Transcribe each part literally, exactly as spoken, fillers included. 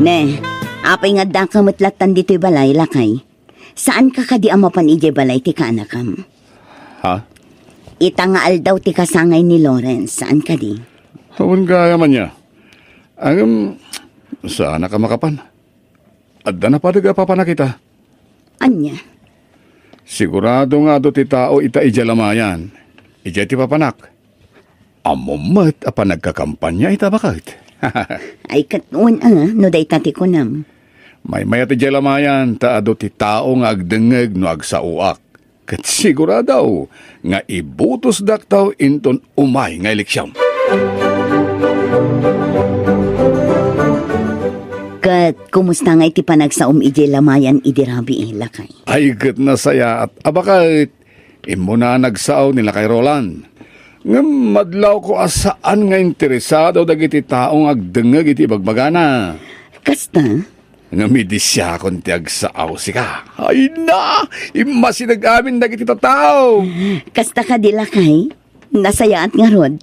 Ne, apay nga addaka met lattan ditoy balay, lakay? Saanka kadi a mapan idiay balay ti kaanakam? Ha? Ita nga aldaw ti kasangay ni Lawrence, saan kadi? Awan gayam ania. Ngem, saanak a makapan. Adda napadeg a papanak ita. Ania? Sigurado nga adu ti tao ita idiay lamayan. Idiay ti papanak. Ammom met a panagkakampania ita, baket. Ay, ket wen a, no dayta ti kunam. Maymayat idiay lamayan ta adu ti tao nga agdengngeg no agsaoak. Ket sigurado nga ibutosdakto inton umay nga eleksion. Ket kumusta ngay ti panagsaom idiay lamayan idi rabii, lakay? Ay, ket nasayaat a baket. Immuna a nagsao ni Lakay Roland. Ngem madlawko a saan nga interesado dagiti tao nga agdengngeg iti ibagbagana. Kasta? Ngem idi siakon ti agsao, sika. Ay na! Immasideg amin dagiti tattao! Kasta kadi, lakay? Nasayaat ngarud.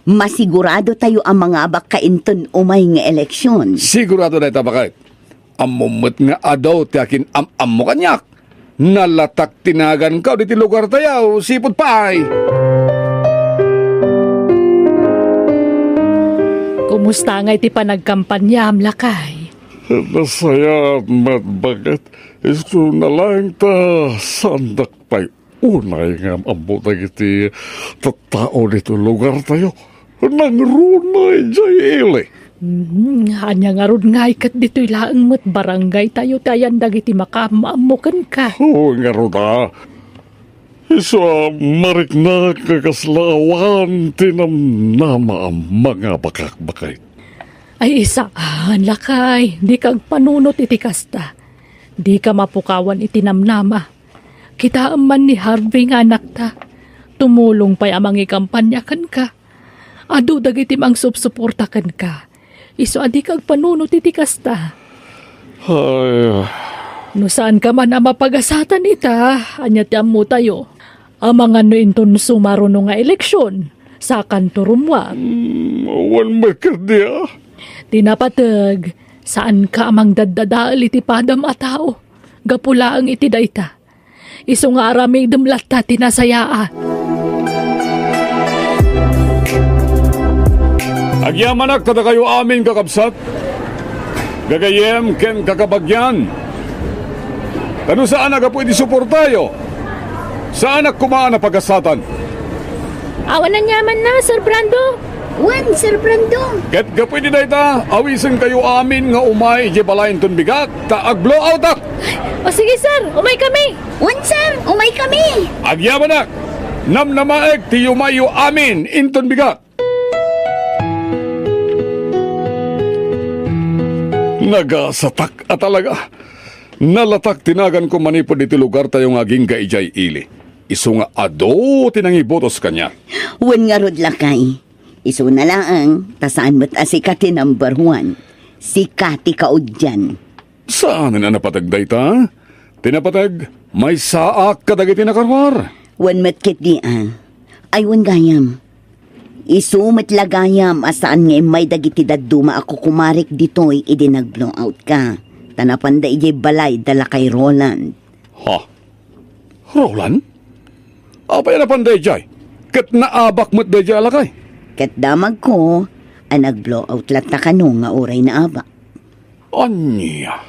Masigurado tayo a mangabak ka inton umay nga eleksion. Sigurado dayta, baket. Ammom met nga adu ti akin-am-ammo kaniak. Nalatak ti naganko diti lugartayo, sipud pay. Kumusta ngay ti panagkampaniam, lakay? Nasayaat met, baket. Isu na laeng ta saandak pay unay nga am-ammo dagiti tattao ditoy lugartayo. Nangruna idiay ili. Hmm, ania ngarud ngay ket ditoy laeng met barangaytayo ti ayan dagiti makaam-ammo kenka? Oo, ngarud a. Isu a mariknak nga kasla awan ti namnama a mangabakak, baket. Ay, saan, lakay, dika agpanunot iti kasta. Dika mapukawan iti namnama. Kitaem man ni Harvey nga anakta. Tumulong pay a mangikampania kenka. Adu dagiti mangsupsuporta kenka. Isu a dika agpanunot iti kasta. Ay. No saanka man a mapagasatan ita, ania ti ammotayo? Amangan no inton sumaruno nga eleksion, sakanto rummuar. Hmm, awan met kadi a. Ti napateg, saanka a mangdaddadael iti padam a tao. Gapu laeng iti dayta. Isu nga aramidem latta ti nasayaat. Agyamanak kadakayo amin, kakabsat, gagayyem ken kakabagian. Ta no saan a gapu iti suportayo, saanak koma a napagasatan. Awan aniamanna, Sir Brando. Wen, Sir Brando. Ket gapu iti dayta, awisenkayo amin nga umay idiay balay inton bigat, ta agblowout-ak. O sige, sir, umay kami. Wen, sir, umay kami. Agyamanak, namnamaek ti yumayyo amin inton bigat. Nagasatak a talaga. Nalatak ti naganko manipud iti lugartayo nga agingga idiay ili. Isu nga adu ti nangibutos kaniak. Wen ngarud, lakay. Isuna laeng, ta saan met a sika ti number one. Sika ti kaudian. Saanen a napateg dayta? Ti napateg, maysaak kadagiti nakaruar. Wen met ketdi a. Ay, wen gayam. Isu met la gayam a saan nga immay dagiti dadduma a kukumarek ditoy idi nagblowout ka. Ta napanda idiay balay da lakay Roland. Ha? Roland? Apay a napan daydiay? Ket naabak met daydiay a lakay? Ket damagko a nagblowout latta kano nga uray naabak. Ania?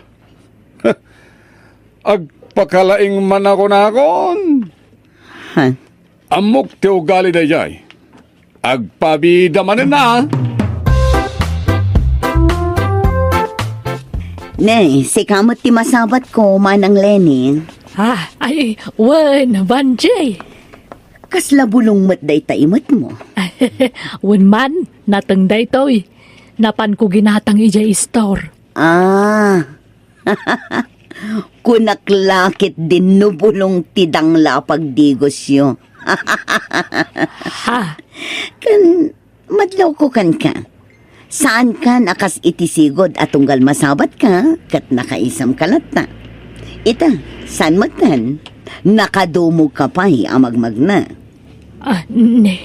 Agpakalaing man a kunakon. Ha? Ammok ti ugali daydiay. Agpabida manen a. Ne, sika met ti masabatko, Manang Lenny. Ah, ay, wen, Banjay. Kasla bulong met dayta imetmo? Wen man, nateng daytoy. Napanko ginatang idiay istor. Ah. Kunak la ketdin no bulong ti dangla a pagdigosyo. Ha? Ken madlawko kenka. Saankan a kas iti sigud a tunggal masabatka ket nakaisamka latta. Ita, saan metten? Nakadumogka pay a magmagna. Ah, ne.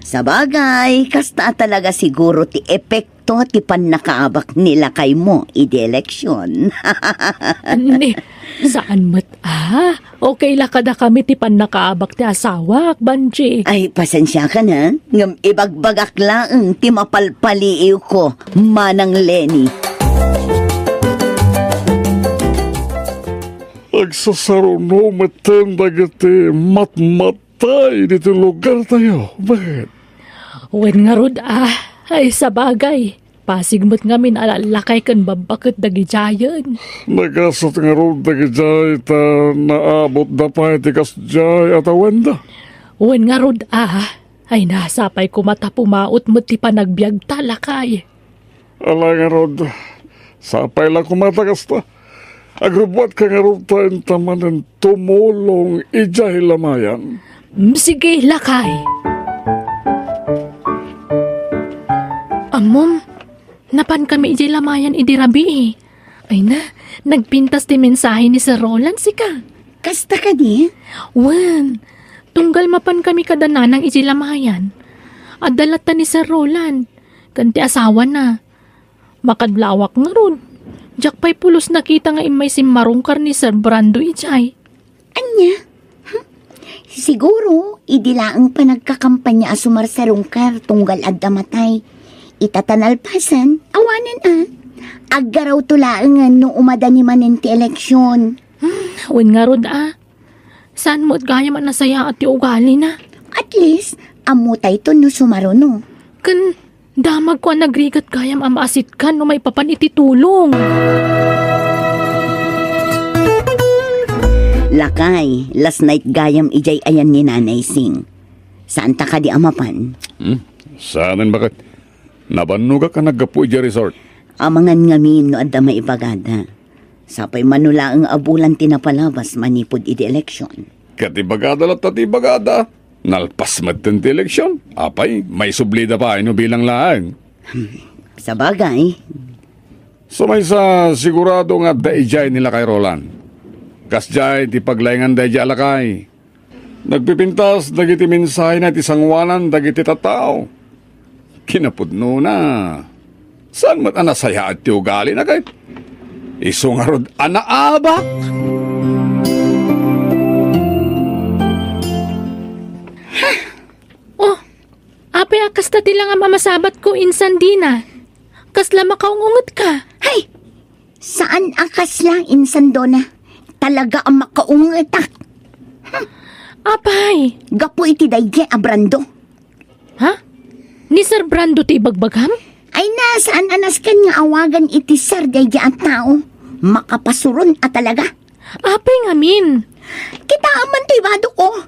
Sabagay, kasta a talaga siguro ti epekto Ito ti pannakaabak ni lakaymo idi eleksyon. Ni, saan met a? Okay la kadakami ti pannakaabak ti asawak, Banji. Ay, pasensiakan, ha? Ngem ibagbagak laeng ti mapalpaliiwko, Manang Lenny. Agsasaruno metten dagiti matmatay ditoy lugartayo. Bakit? Wen ngarud a, ay sabagay, pasig met ngamin a lallakay ken babbaket dagidiayen. Nagasat ngarud dagidiay ta naabotda pay ti kasdiay a tawenda. Wen ngarud a, ay nasapay koma ta pumaut met ti panagbiagta, lakay. Ala ngarud, sapay la koma ta kasta. Agrubbuatka ngarud ta inta manen tumulong idiay lamayan. Mm, sige, lakay. Ammom, napankami idiay lamayan idi rabii. Ay na, nagpintas ti mensahe ni Sir Roland sika. Kasta kadi? Wen, tunggal mapankami kada nanang idiay lamayan, adda latta ni Sir Roland ken ti asawana. Makadlawak ngarud. Diak pay pulos nakita nga immay simmarungkar ni Sir Brando idiay. Ania? Hmm? Siguro, idi laeng panagkakampanya a sumarsarungkar tunggal adda matay. Ita ta nalpasen, awanen a. Aggarawto laengen no umadani manen ti eleksyon. Hmm, wen ngarud a. Saan met gayam a nasayaat ti ugalina? At least, ammotayto no sumaruno. Ken damagko a nagrigat gayam a maasitkan no maipapan iti tulong. Lakay, last night gayam idiay ayan ni Nanay Sing. Saanta kadi a mapan? Hmm? Saanen, baket? Nabannogak a naggapu idiay resort. Amangan ngamin no adda maibagada. Sapay mano laeng a bulan ti napalabas manipud idi eleksyon. Ket ibagada latta ti ibagada, nalpas metten ti eleksyon. Apay, maisublida pay no bilang laeng. Hmm, sabagay. Sa maysa, sigurado nga adda idiay ni Lakay Roland. Kasdiay ti paglainganda idiay a lakay. Nagpipintas dagiti mensahena iti sangoanan dagiti tattao. Kinapudnona, saan met a nasayaat ti ugalina ket isu ngarud a naabak. Oh, apay a kasta ti langam a masabatko insan dina? Kasla makaung-ungetka? Hay! Saan a kasla, insan Dona. Talaga a makaungetak. Apay! Gapu iti daydi a Brando. Ha? Ni Sir Brando ti ibagbagam? Ay na, saan a nasken nga awagan iti sir daydi a tao. Makapasuron a talaga. Apay ngamin? Kitaem man toy bado, oh.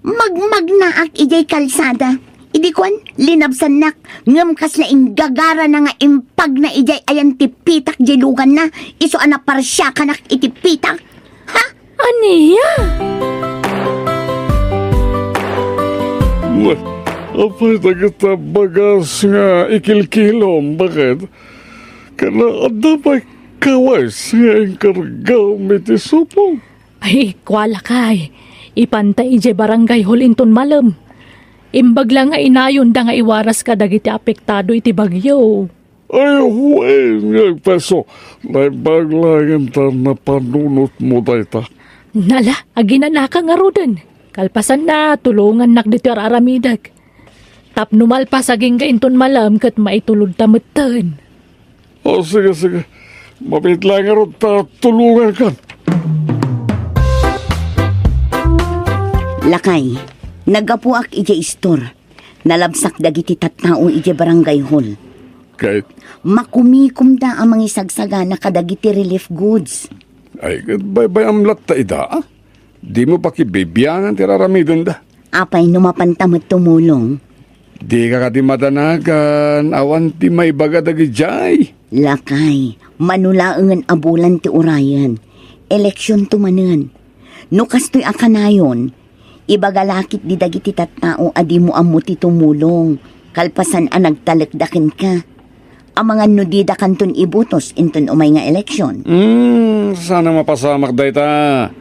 Magmagnaak idiay kalsada. Idi kuan, linabsannak, ngem kasla inggagarana nga impagna idiay ayan ti pitak diay luganna, isu a naparsiakanak iti pitak. Ha? Ania? Apay dagita bagas nga ikilkilom, baket? Ken adda pay kawes nga inkargam iti supong? Ay, kua lakay. Ipanta idiay barangay hall inton malem. Imbag la nga inayonda nga iwaras kadagiti apektado iti bagyo. Ay, wen nga agpeso. Naimbag laeng ta napanunotmo dayta. Nala, aginanaka ngaruden. Kalpasanna, tulongannak ditoy ar-aramidek. Tapno malpas agingga inton malem ket maitulodta metten. O, sige, sige. Mabiit laeng ngarud ta tulongankan. Lakay, naggapuak idiay istor. Nalabsak dagiti tattao idiay barangay hall. Ket? Makumikomda a mangisagsagana kadagiti relief goods. Ay, ket baybay-am latta ida, a? Dimo pakibibiangan ti ar-aramidenda. Apay no mapanta met tumulong? Dika kadi madanagan, awan ti maibaga dagidiay. Lakay, mano laengen a bulan ti urayen. Eleksionto manen. No kastoy a kanayon, ibaga la ketdi dagiti tattao a dimo ammo ti tumulong, kalpasan a nagtalekda kenka. Amangan no didakanton ibotos inton umay nga eleksyon. Hmm, saan a mapasamak dayta.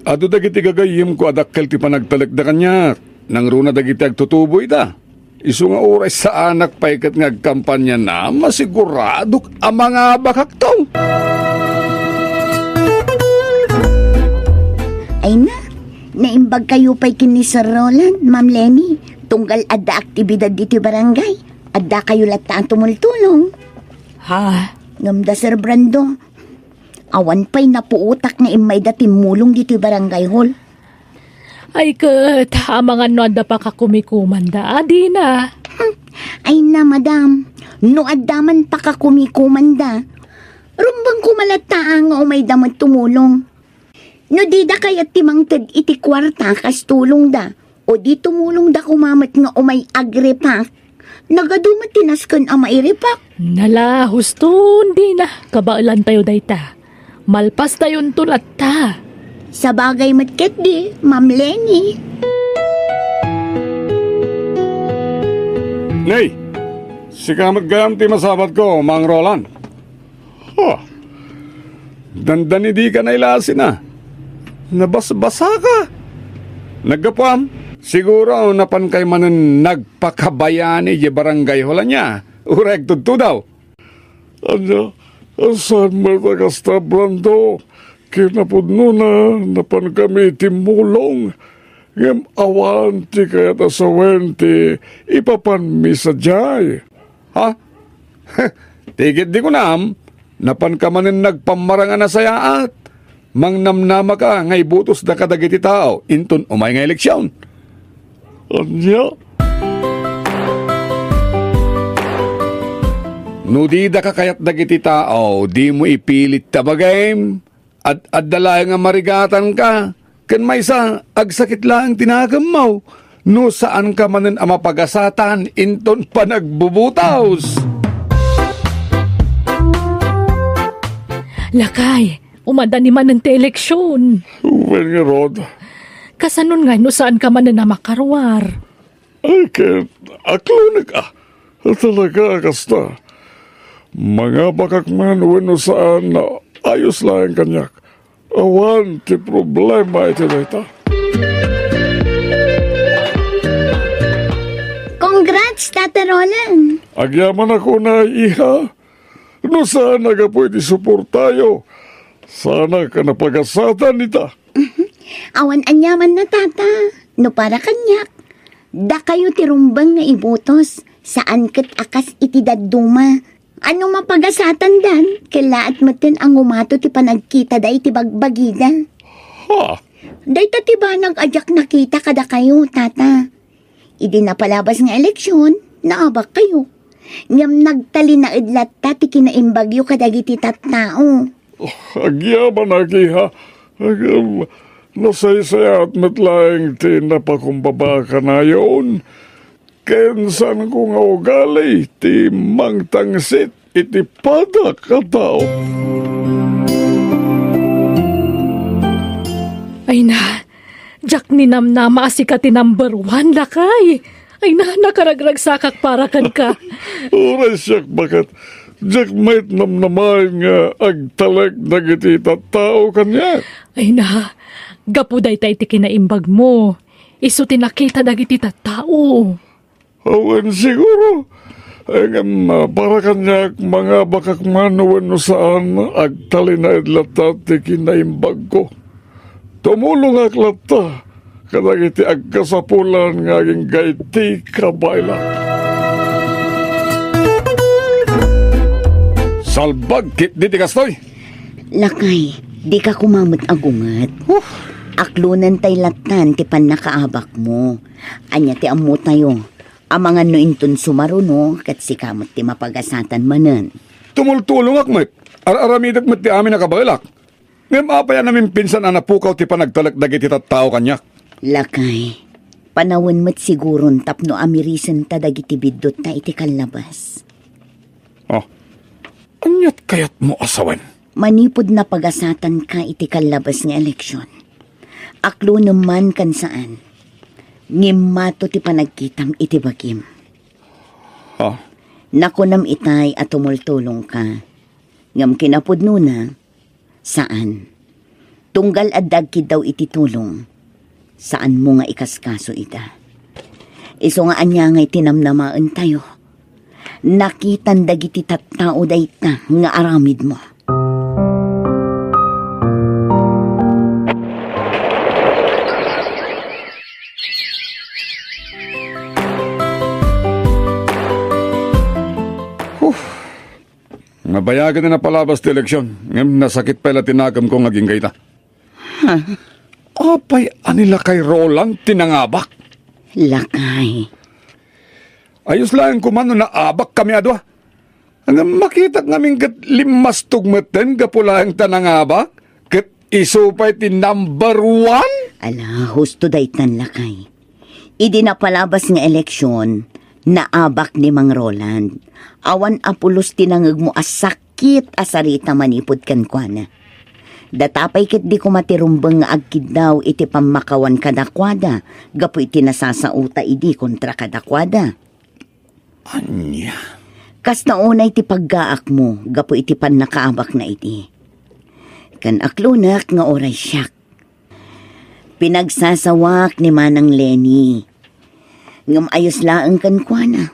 Adu dagiti gagayyemko a dakkel ti panagtalekda kaniak. Nangruna dagiti agtutubo ita. Isu nga uray saanak pay ket nga agkampaniana, masiguradok a mangabakakto. Ay na, naimbagkayo pay ken ni Sir Roland, Ma'am Leni, tunggal adda aktibidad ditoy barangay. Addakayo latta a tumultulong. Ha? Ngem da Sir Brando, awan pay napuotak nga immayda timmulong ditoy barangay hall. Ay ket, amangan no adda pakakumikumanda, adina. Hmm. Ay na, madam, no adda man pakakumikumanda, rumbeng koma latta nga umayda met tumulong. No dida kayat ti mangted iti kuarta kas tulongda, o di tumulongda koma met nga umay agripak, nagadu met ti nasken a mairipak. Nala, huston, dina, kabaelantayo dayta. Malpastayonto latta. Sabagay met ketdi, Ma'am Leni. Nay, sika met gayam ti masabatko, Mang Roland. Huh. Dandani dika nailasina. Nabasbasaka. Naggapuam, siguro napankay manen nagpakabayani idiay barangay hall ania, uray agtudtudaw. Ania, saan met a kasta, Brando? Kinapudnona, napankami timmulong. Ngem awan ti kayat a sawen ti ipapanmi sadiay. Ha? Ti ket di kunam, napanka manen nagpammarang a nasayaat. Mangnamnamaka nga ibutosda kadagiti tao inton umay nga eleksion. Ania? No didaka kayat dagiti tao, dimo ipilit ta bagim. Ad-adda laeng a marigatanka, ken maysa, agsakit laeng ti nakemmo, no saanka manen a mapagasatan inton panagbubutos. Lakay, umadani manen ti eleksion. Wen ngarud. Kasanon ngay no saanka manen a makaruar? Ay, ket aklonek a. Talaga a kasta. Mangabakak man wenno saan, ayos laeng kaniak. Awan ti problema iti dayta. Congrats, Tata Roland! Agyamanak unay, iha. No saan a gapu iti suportayo, saanak a napagasatan ita. Awan aniamanna, Tata. No para kaniak, dakayo ti rumbeng nga ibutos, saan ket a kas iti dadduma. Ano mapagasatan, kellaat metten a ngumato ti panagkitada iti bagbagida. Ha? Dayta ti banag a diak nakita kadakayo, Tata. Idi napalabas nga eleksion, naabakkayo. Ngem nagtalinaed latta ti kinaimbagyo kadagiti tattao. Oh, agyamanak, iha. Ngem nasaysayaat met laeng ti napakumbaba kanayon. Ken saanko nga ugali ti mangtangsit iti padak a tao. Ay na, diak ninamnama a sika ti number one, lakay. Ay na, nakaragragsakak para kenka. Uray siak, baket, diak met namnamaen nga agtalek dagiti tattao kaniak. Ay na, gapu dayta iti kinaimbagmo. Isu ti nakita dagiti tattao. Awan siguro. Ngem, ah, para kaniak, mangabakak man wenno saan, agtalinaed latta ti kinaimbagko. Tumulongak latta kadagiti agkasapulan nga agingga iti kabaelak. Salbag ketdi ti kastoy. Lakay, dika koma met agunget. Huh. Aklonentay lattan ti pannakaabakmo. Ania ti ammotayo? Amangan no inton sumaruno, ket sika met ti mapagasatan manen. Tumultulongak met. Ar-aramidek met ti amin a kabaelak. Ngem apay a namimpinsan a napukaw ti panagtalek dagiti tattao kaniak? Lakay, panawen met siguron tapno amirisenta dagiti biddotta iti kallabas. Oh, aniat kayatmo a sawen? Manipud napagasatanka iti kallabas nga eleksion, aklonem man ken saan, ngimmato ti panagkitam iti bagim. Ha? Nakunam itay a tumultulongka, ngem kinapudnona, saan. Tunggal adda agkiddaw iti tulong, saanmo nga ikaskaso ida. Isu nga ania ngay ti namnamaentayo? Nakitan dagiti tattao dayta nga aramidmo. Huh. Mabayagen a napalabas ti eleksion, ngem nasakit pay la ti nakemko nga agingga ita. Ha? Apay a ni Lakay Roland ti nangabak? Lakay. Ayos laeng koma no naabakkami a dua. Ngem makitak ngamin ket limmastog metten gapu laeng ta nangabak, ket isu pay ti number one? Ala, husto daytan, Lakay. Idi napalabas nga eleksion, naabak ni Mang Roland. Awan a pulos ti nangegmo a sakit a sarita manipud kenkuana. Data pay ket di koma ti rumbeng nga agkiddaw iti pammakawan kadakuada gapu iti nasasaota idi kontra kadakuada. Ania? Kasta unay ti paggaakmo gapu iti pannakaabakna idi. Ken aklonek nga uray siak. Pinagsasawak ni Manang Lenny. Ngem ayos laeng kenkuana.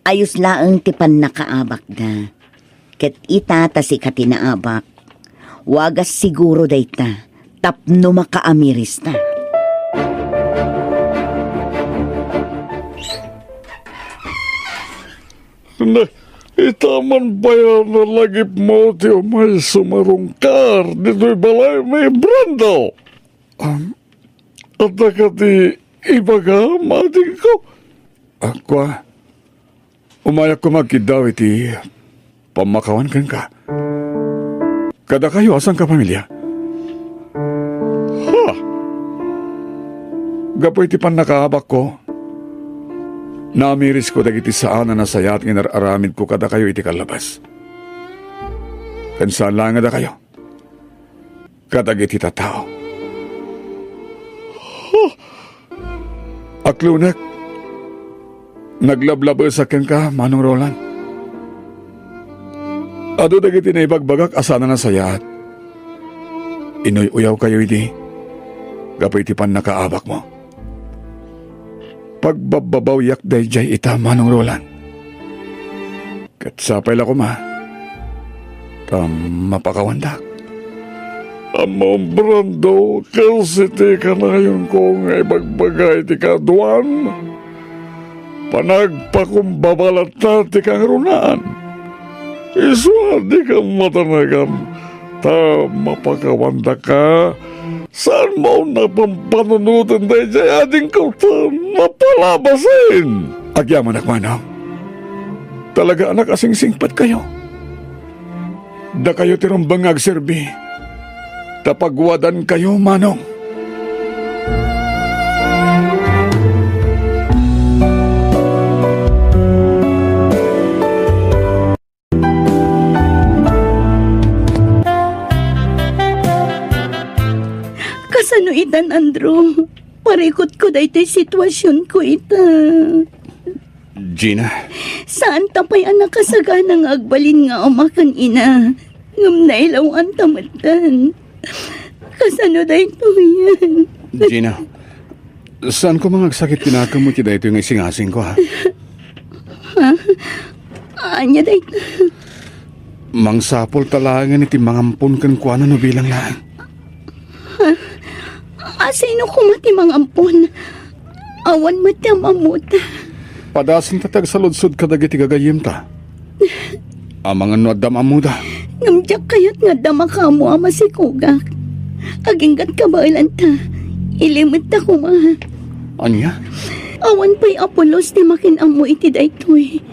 Ayos laeng ti pannakaabakda. Ket ita ta sika ti naabak, wagas siguro dayta tapno makaamirista. Ne, ita man pay a nalagipmo ti umay sumarungkar ditoy balaymi, Brando? Um, adda ka ti ibagam, adingko? Ah, kua, umayak koma agkiddaw iti pammakawan kenka. Kadakayo a sangkapamilya. Ha! Gapu iti pannakaabakko, naamirisko dagiti saan a nasayaat nga inar-aramidko kadakayo iti kallabas. Ken saan laeng a dakayo, kadagiti tattao. Huh! Aklonek, naglablabesak kenka, Manong Roland. Adu dagiti naibagbagak a saan a nasayaat. Inuy-uyawkayo idi gapu iti pannakaabakmo. Pagbabbabawiak daydiay ita, Manong Roland. Ket sapay la koma ta mapakawandak. Ammom, Brando, kas iti kanayonko nga ibagbaga iti kaaduan, panagpakumbaba latta ti kangrunaan. Isu a dika matanagan ta mapakawandaka. Saan mo a pampanunoten daydiay adingko ta mapalabasen? Agyamanak, Manong. Talagaanak a singsingpetkayo. Dakayo ti rumbeng nga agserbi, ta pagwadankayo, Manong. Kasano itan, Andrew? Parikutko daytoy situasionko ita. Gina. Saan ta pay a nakasagana nga agbalin nga ama ken ina, ngem nailawan ta metten. Kasano daytoyen? Gina, saan koma nga agsakit ti nakemmo iti daytoy nga isingasingko, ha? Ha? Ania dayta? Mangsapul ta laengen iti mangampon kenkuana no bilang laeng. Ha? Asino koma ti mangampon? Awan met ti am-ammota. Padasenta ti agsaludsod kadagiti gagayyemta. Amangan no adda am-ammoda. Ngem diak kayat nga adda makaammo a masikogak. Aginggat kabaelanta. Ilimetta koma. Ania? Awan pay a pulos ti makin-ammo iti daytoy.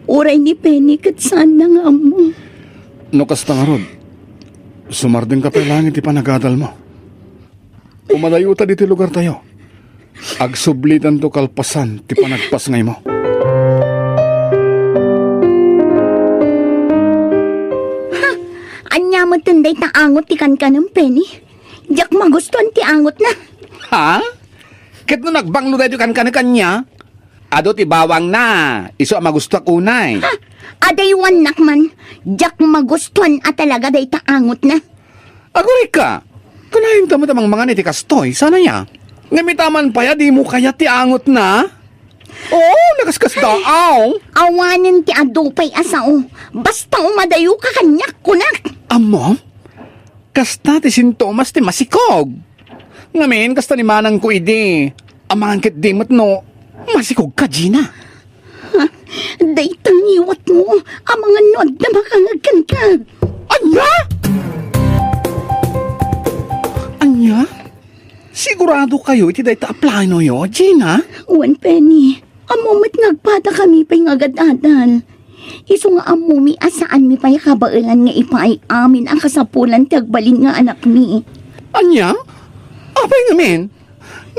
Uray ni Penny ket saanna nga ammo. No kasta ngarud, sumardengka pay laeng iti panagadalmo. Umadayota ditoy lugartayo. Agsublitanto kalpasan ti panagpasngaymo. Ha? Ania metten dayta angot ti kankanem, Penny? Diak magustuan ti angotna. Ha? Ket no nagbanglo daytoy kankanek ania? Adu ti bawangna, isu a magustuak unay. Ha? Adaywannak man, diak magustuan a talaga dayta angotna. Agurayka, kanayonta met a mangmangan iti kastoy, saan aya? Ngem ita man pay a dimo kayat ti angotna? Oo, nakaskasdaaw. Awanen ti adu pay a sao. Basta umadayoka kaniak, kunak. Ammom? Kasta ti sintomas ti masikog. Ngamin, kasta ni manangko idi. Amangan ketdi met no masikogka, Gina. Ha? Dayta ngiwatmo, amangan no adda makangagkanka. Ania? Ania? Sigurado kayo iti dayta a planoyo, Gina? Wen, Penny. Ammo met nga agpadakami pay nga agad-adal. Isu nga ammomi a saanmi pay a kabaelan nga ipaay amin a kasapulan ti agbalin nga anakmi. Ania? Apay ngamin?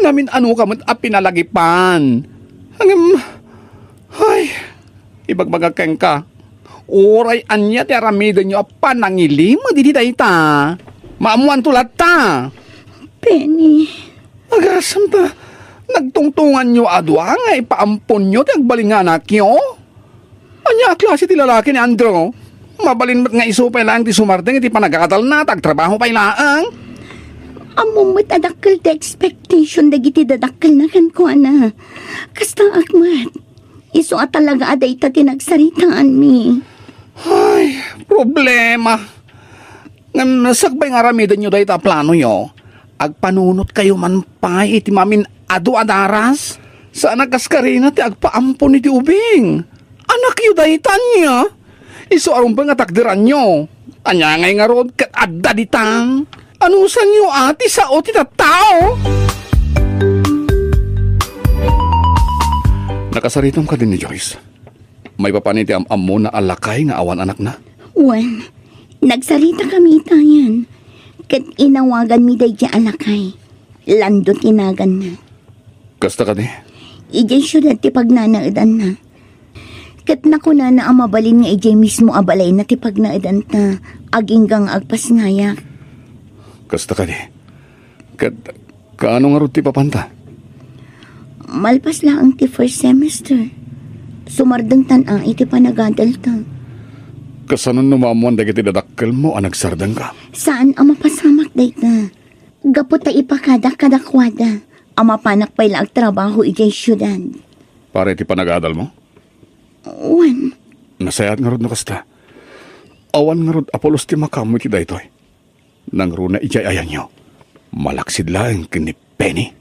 Ngamin, ano ka met a pinalagipan? Ngem, ay, ibagbagak kenka, uray ania ti aramidenyo a panangilimed iti dayta, maammoanto latta. Penny. Agasem ta, nagtungtonganyo a dua nga ipaamponyo ti agbalin nga anakyo? Ania a klase ti lalaki ni Andrew? Mabalin met nga isu pay laeng ti sumardeng iti panagadalna, ta agtrabaho pay laeng. Ammom met a dakkel ti expectation dagiti dadakkelna kenkuana. Kastaak met. Isu a talaga a dayta ti nagsaritaanmi. Ay, problema. Ngem sakbay nga aramidenyo dayta a planoyo, agpanunotkayo man pay iti mamin-adu a daras? Saan a kas karina ti agpaampon iti ubing. Anakyo dayta ania? Isu a rumbeng a takderanyo. Ania ngay ngarud ket adda ditan? Anusanyo a ti sao ti tattao? Nakasaritam kadi ni Joyce? Maipapan iti am-ammona a lakay nga awan anakna? Wen, nagsaritakami itayen, ket inawaganmi daydiay a lakay. Lando ti naganna. Kasta kadi? Idiay siudad ti pagnanaedanna. Ket nakunana a mabalin nga idiay mismo a balayna ti pagnaedanta, agingga nga agpasngayak. Kasta kadi? Ket kaano ngarud ti ipapanta? Malpas laeng ti first semester, sumardengtan a iti panagadalta. Kasano no maammoan dagiti dadakkelmo a nagsardengka? Saan a mapasamak dayta. Gapu ta ipakadak kadakuada a mapanak pay la agtrabaho idiay siudad. Para iti panagadalmo? Wen. Nasayaat ngarud no kasta. Awan ngarud a pulos ti makaammo iti daytoy. Nangruna idiay ayanyo. Malaksid laeng ken ni Penny.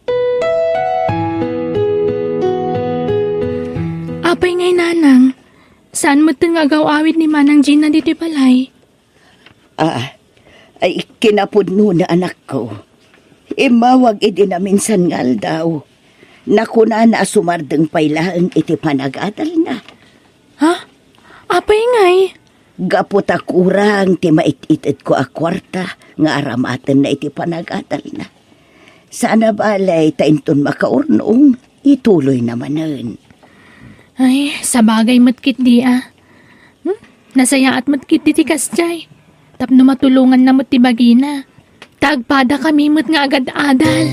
Apay ngay, Nanang? Saan metten nga agaw-awid ni Manang Gina ditoy balay? Ah, ay, kinapudnona, anakko. Immawag idi naminsan nga aldaw. Nakunana a sumardeng pay laeng iti panagadalna. Ha? Apay ngay? Gapu ta kurang ti mait-itedko a kuarta nga aramatenna iti panagadalna. Saan a balay ta inton makaurnong, ituloyna manen. Ay, sabagay met ketdi a. Hmm? Nasayaat met ketdi ti kasdiay. Tapno matulonganna met ti bagina. Ta agpadakami met nga agad-adal.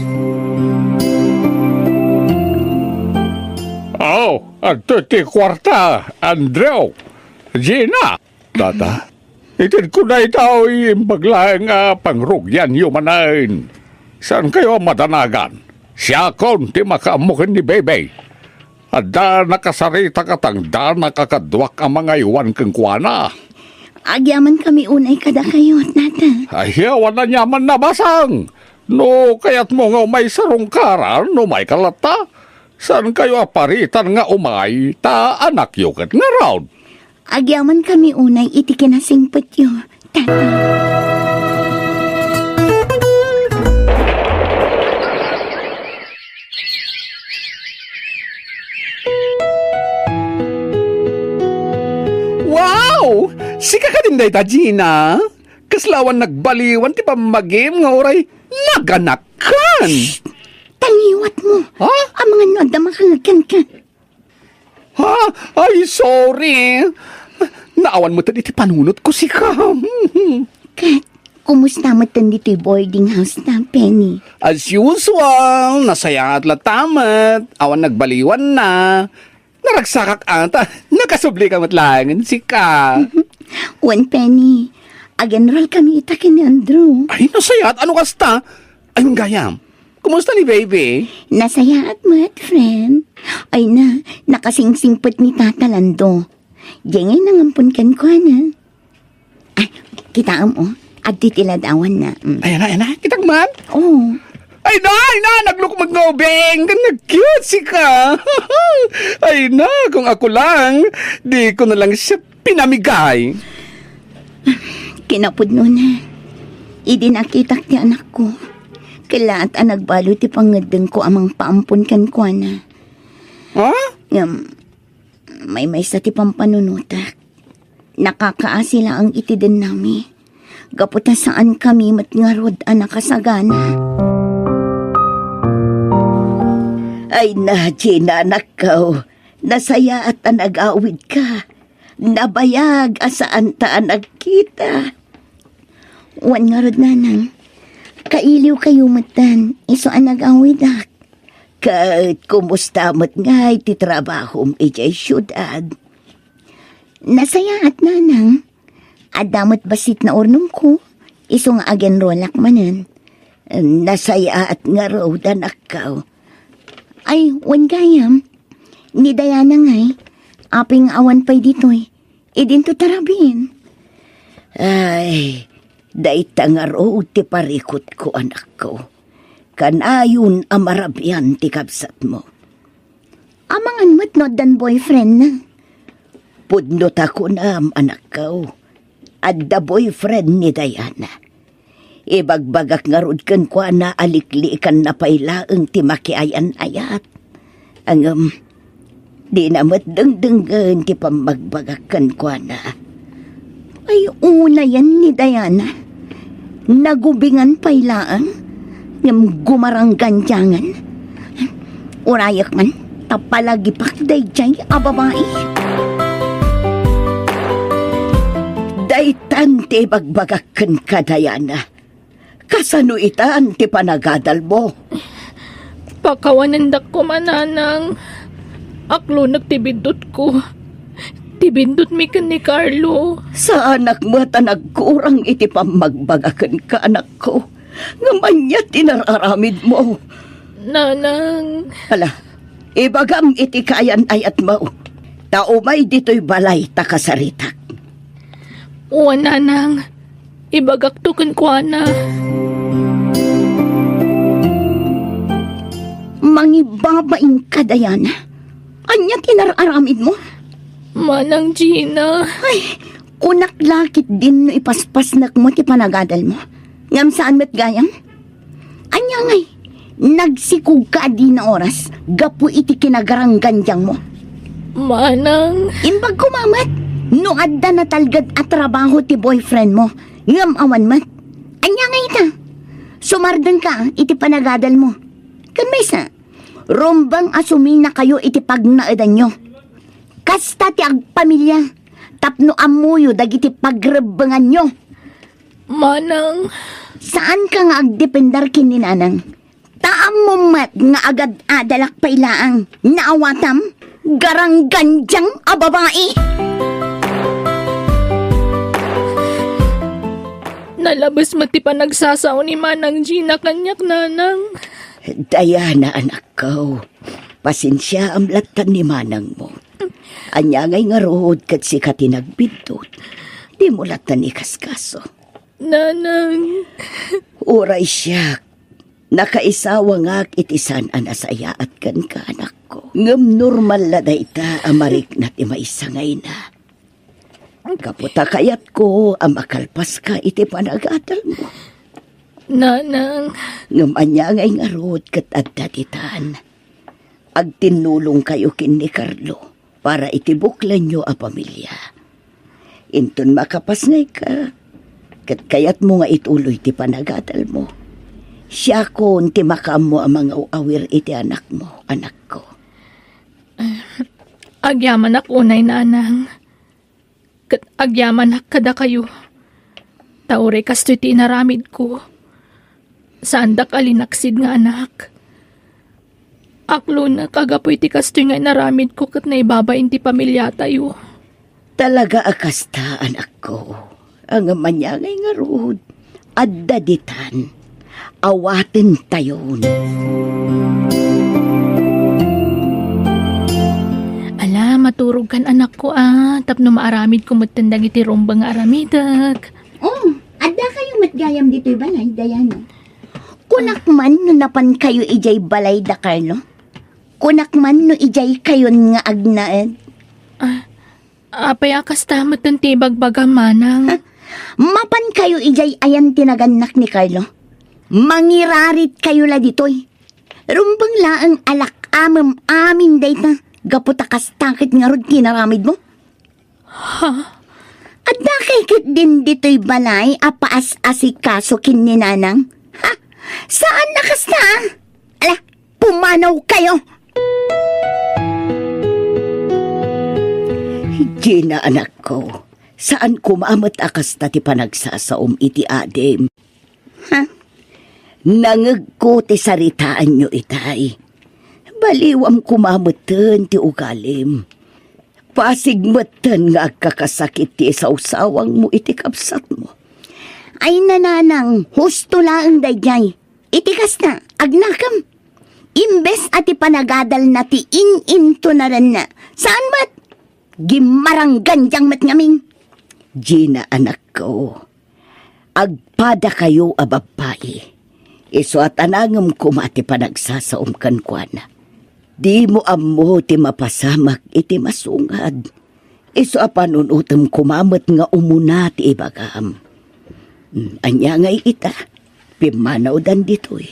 Aw, adtoy ti kuarta, Andrew. Gina. Tata, itedko daytoy imbag laeng a pangrugianyo manen. Saankayo a madanagan. Siakon ti makaammo ken ni Bebe. Adda nakasarita katangdanak a kaduak a mangaywan kenkuana. Agyamankami unay kadakayo, Tata. Ay, awan aniaman a basang. No kayatmo nga umay sarungkaran, umayka latta. Saankayo a paritan nga umay, ta anakyo ket ngarud. Agyamankami unay iti kinasingpetyo, Tata. Wow! Sika kadin dayta, Gina? Kasla awan nagbaliwan ti pammagim nga uray naganakan. Shh! Ta ngiwatmo. Ha? Amangan no adda makangagkanka. Ha? Ay, sorry. Naawan metten iti panunotko sika. Ket, kumusta metten ditoy boarding house ta, Penny? As usual, nasayaat latta met. Awan nagbaliwanna. Naragsakak ata. Nakasubli ka met laengen, sika. Wen, Penny. Ag-enroll kami ita ken ni Andrew. Ay, nasayaat. Ano kasta? Ay, gayam. Kumusta ni baby? Nasayaat met, friend. Ay na, nakasingsingpet ni Tata Lando. Diay ngay nangampon kenkuana. Ah, kitaem, o. Adtoy ti ladawanna. Mm. Ay, ana, ana, kitak man? Oo. Ay na, ay na, naglukmeg nga ubing. Nag-cute sika. Ay na, kung ako lang, di ko na lang siya pinamigay. Kinapudnona, idi nakitak ti anakko, kellaat a nagbalo ti pangngeddengko a mangpaampon kenkuana. Ha? Ngem, maymaysa ti pampanunotak. Nakakaasi laeng iti dennami. Gapu ta saankami met ngarud a nakasagana. Ay na, Gina, anakko. Nasayaat a nag-awidka. Nabayag a saanta a nagkita. Wen ngarud, nanang. Kailiwkayo metten, isu a nag-awidak. Ket kumusta met ngay ti trabahom idiay siudad? Nasayaat, nanang. Adda met bassit naurnongko, isu nga ag-enrollak manen. Nasayaat ngarud, anakko. Ay, wen gayam. Ni Diana ngay, apay nga awan pay ditoy. Idinto tarabin. Ay, dayta ngarud ti parikutko, anakko. Kanayon a marabian ti kabsatmo. Amangan met no addan boyfriend na. Pudno ta kunam, anakko. Adda boyfriend ni Diana. Ibagbagak ngarud kenkuana a likliikanna pay laeng ti makiayan-ayat. Ngem, dina met dengdenggen ti pammagbagak kenkuana. Ay, unayen ni Diana. Nagubingan pay laeng, ngem gumaranggandiangan. Urayek man, ta palagipak daydiay a babai. Daytan ti ibagbagak kenka, Diana. Kasano itan ti panagadalmo? Pakawanendak koma, nanang. Aklonek ti bindutko. Ti bindutmi ken ni Carlo. Saanak met a nagkurang iti pammagbagak kenka, anakko. Ngem ania ti nar-aramidmo? Nanang. Ala, ibagam iti kaayan-ayatmo. Ta umay ditoy balay ta kasaritak. Wen, nanang. Ibagakto kenkuana. Mangibabainka, Diana. Ania ti nar-aramidmo? Manang Gina. Ay, kunak la ketdin no ipaspasnekmo ti panagadalmo. Ngem saan met gayam? Ania ngay, nagsikogka a dina oras gapu iti kinagaranggandiangmo? Manang. Imbag koma met, no adda natalged a trabaho ti boyfriendmo, ngem awan met. Ania ngay ita? Sumardengka iti panagadalmo. Ken maysa, rumbeng a suminakayo iti pagnaedanyo. Kasta ti agpamilia, tapno ammoyo dagiti pagrebbenganyo. Manang. Saanka nga agdependar ken ni nanang. Ta ammom met nga agad-adalak pay laeng. Naawatam? Garanggandiang a babai! Nalabes met ti panagsasao ni Manang Gina kaniak, nanang. Diana, anakko. Pasensiaam lattan ni manangmo. Ania ngay ngarud ket sika ti nagbindut? Dimo lattan ikaskaso. Nanang. Uray siak, nakaisawangak iti saan a nasayaat kenka, anakko. Ngem normal la dayta a marikna ti maysa nga ina. Gapu ta kayatko a makalpaska iti panagadalmo. Nanang. Ngem ania ngay ngarud ket adda ditan? Agtinnulongkayo ken ni Carlo para iti buklanyo a pamilia. Inton makapasngayka, ket kayatmo nga ituloy ti panagadalmo, siakon ti makaammo a mangaw-awir iti anakmo, anakko. Agyamanak unay, nanang. Ket agyamanak kadakayo. Ta uray kastoy ti inaramidko, saandak a linaksid nga anak. Aklonek a gapu iti kastoy nga inaramidko ket naibabain ti pamiliatayo. Talaga a kasta, anakko. Ngem ania ngay ngarud, adda ditan. Awatentayon. Ala, maturogkan, anakko, a, tapno maaramidko metten dagiti rumbeng nga aramidek. Oh, adda kayo met gayam ditoy balay, Diana. Kunak man no napan kayo idiay balay da Carlo. Kunak man no idiay kayon nga agnaed. Ah, apay a kasta metten ti ibagbagam, manang? Ha? Mapan kayo idiay ayan ti nagannak ni Carlo. Mangirarit kayo la ditoy. Rumbeng laeng a lak-amem amin dayta, gapu ta kasta ket ngarud ti inaramidmo. Ha? Adda kay ket din ditoy balay a paas-asikaso ken ni Nanang? Ha? Saan a kasta, a? Ala, pumanaw kayo! Gina, anakko, saan koma met a kasta ti panagsasaom iti adim. Ha? Nangegko ti saritaanyo itay. Baliwam koma metten ti ugalim. Pasig metten nga agkakasakit ti isawsawangmo iti kabsatmo. Ay, nanang, husto laeng daydiay. Iti kasta, agnakem. Imbes a ti panagadalna ti in-intunarenna, saan met? Gimmaranggandiang met ngamin. Gina, anakko, agpadakayo a babbai. Isu a tanangem koma ti panagsasaom kenkuana. Dimo ammo ti mapasamak iti masungad. Isu a panunotem koma met nga umuna ti ibagam. Hmm, ania ngay ita? Pimmanawdan ditoy.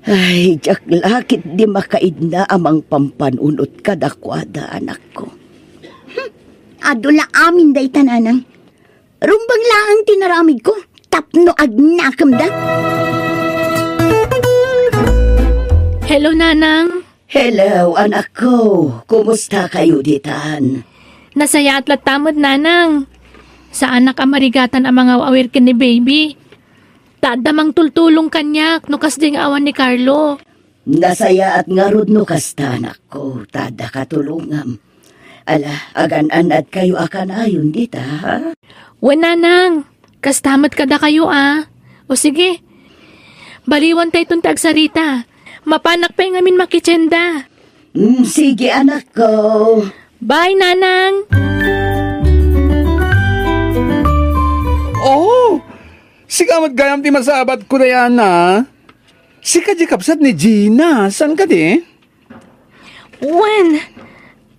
Ay, diak la ketdi makaidna a mangpampanunot kadakuada, anakko. Hmm, adu la amin dayta, nanang. Rumbeng laeng ti naramidko tapno agnakemda. Hello, nanang. Hello, anakko. Kumusta kayo ditan? Nasayaat latta met, nanang. Saanak a marigatan a mangawawir ken ni baby. Ta adda mangtultulong kaniak no kasdi nga awan ni Carlo. Nasayaat ngarud no kasta, anakko, ta adda katulongam. Ala, agan-anad kayo a kanayon dita, ha? Wen, nanang, kasta met kadakayo, a. O sige, baliwan tayton ti agsarita. Mapanak pay ngamin makitienda. Mm, sige, anakko. Bye, nanang. Oh, sika met gayam ti masabatko, Diana. Sika di kabsat ni Gina, saan kadi? Wen,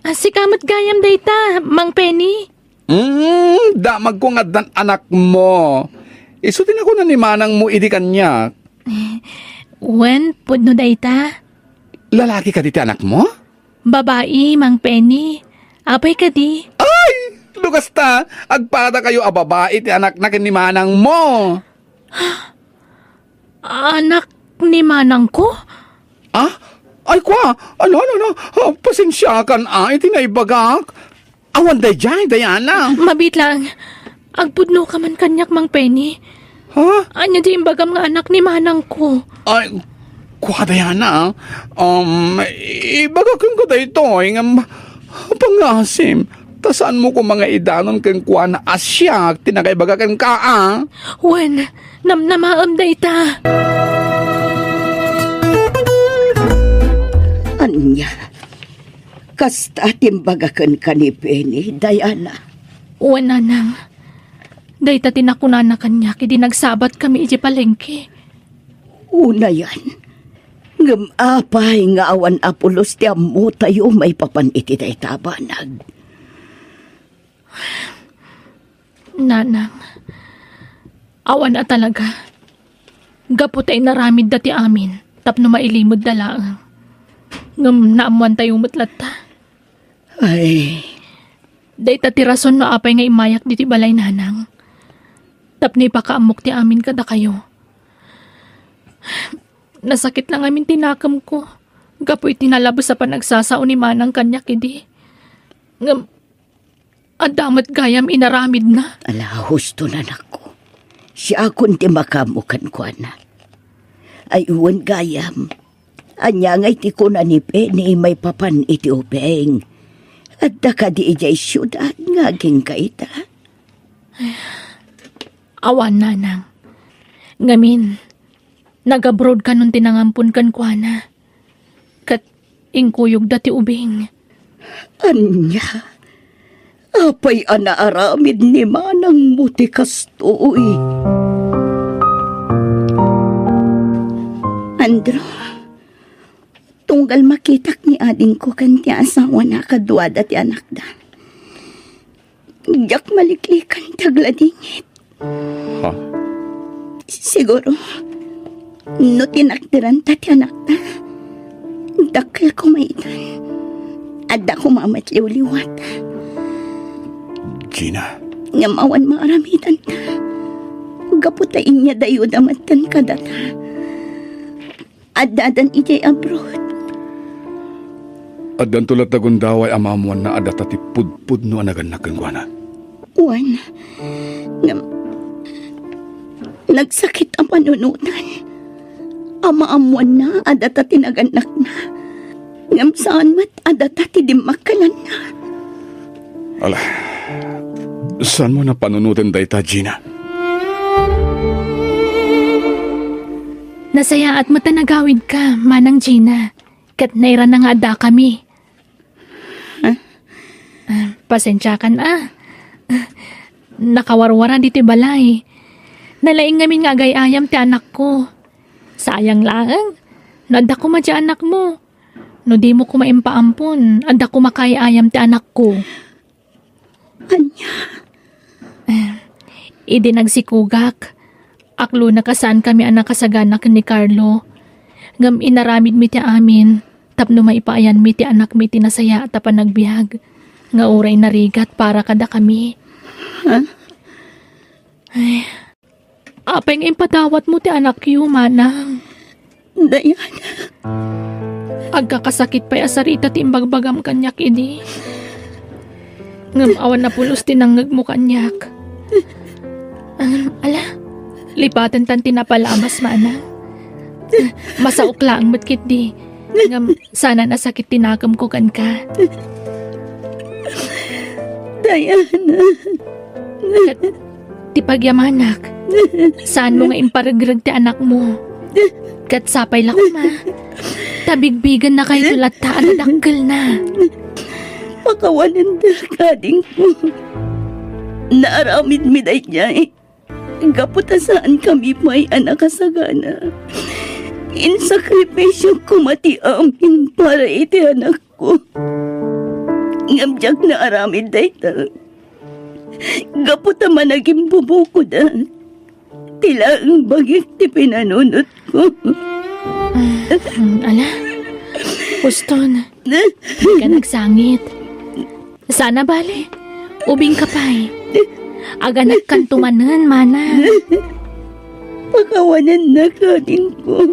a, sika met gayam dayta, Mang Penny. Mm, damagko nga addan anakmo. Isu ti nakuna ni manangmo idi kaniak. Wen, pudno dayta. Lalaki kadi ti anakmo? Babai, Mang Penny. Apay kadi? Ay! No kasta, agpadakayo a babai ti anakna ken ni manangmo. Anak ni manangko? Ah? Ay, kua, ano, ano, ano? Ah, pasensiakan, a, iti naibagak. Awan daydiay, Diana. Mabiit lang. Agpudnoka man kaniak, Mang Penny. Ha? Ania di imbagam nga anak ni manangko? Ay, kua, Diana. Um, ibaga kenka daytoy, ngem pangasim. Ta saanmo koma nga idanon kenkuana a siak ti nakaibaga kenka, a? Wen, namnamaem dayta. Ania? Kasta ti imbaga kenka ni Penny, Diana? Wen, nanang. Dayta ti nakunana kaniak idi nagsabatkami idiay palengke. Unayan. Ngem apay nga awan a pulos ti ammotayo maipapan iti dayta a banag? Nanang, awan a talaga. Gapu ta inaramidda ti amin tapno mailimedda laeng. Ngem naammoantayo met latta. Ay. Dayta ti rason no apay nga immayak ditoy balay, nanang. Tapno ipakaammok ti amin kadakayo. Nasakit la ngamin ti nakemko gapu iti nalabes a panagsasao ni manang kaniak idi. Ngem adda met gayam inaramidna. Ala, husto, anakko. Siakon ti makaammo kenkuana. Ay, wen gayam. Ania ngay ti kuna ni Penny maipapan iti ubing? Adda kadi idiay siudad nga agingga ita? Awan, nanang. Ngamin, Nag-abroad kanon ti nangampon kenkuana. Ket inkuyogda ti ubing. Ania? Apay a naaramid ni manangmo ti kastoy? Andrew, tunggal makitak ni adingko ken ti asawana kaduada ti anakda. Diak maliklikan ti agladingit. Ha? Siguro, no tinakderanta ti anakta, dakkel koma itan. Adda koma met liwliwat. Gina. Ngem awan maaramidanta. Gapu ta inyadayoda metten kadata. Addadan idiay abroad. Addanto latta gundaway a maammoanna a data ti pudpudno a nagannak kenkuana. Wen, ngem nagsakit a panunotan a maammoanna a data ti nagannakna, ngem saan met a data ti dimmakkelanna. Ala, saanmo a panunoten dayta, Gina? Nasayaat met a nagawidka, Manang Gina, ket nairana nga addakami. Ah, pasensiakan a. Nakawarwara ditoy balay. Nalaing ngamin nga agay-ayam ti anakko. Sayang laeng. No adda koma ti anakmo. No dimo koma impaampon, adda koma kaay-ayam ti anakko. Ania? Eh, idi nagsikogak, aklonak a saankami a nakasagana ken ni Carlo. Ngem inaramidmi ti amin tapno maipaayanmi ti anakmi iti nasayaat a panagbiag nga uray narigat para kadakami. Ha? Ay, apay nga impadawatmo ti anakyo, manang? Diana. Agkakasakit pay a sarita ti imbagbagam kaniak idi. Ngem awan a pulos ti nangngegmo kaniak. Ngem, ala, lipatentan ti napalabas, manang. Masaok laeng met ketdi. Ngem, saanan a sakit ti nakemko kenka. Diana. Ket ti pagyamanak, saanmo nga imparegreg ti anakmo. Ket sapay la koma ta bigbigennakayto latta a nadakkelna. Pakawanendak, adingko. Naaramidmi daydiay gapu ta saankami pay a nakasagana. Insakripisiok koma ti amin para iti anakko. Ngem diak naaramid dayta gapu ta managimbubukodak. Ti laeng bagik ti pinanunotko. Ah, hmm, ala. Uston, dika nagsangit. Saan a bale, ubingka pay. Aganakkanto manen, manang. Pakawanennak, adingko.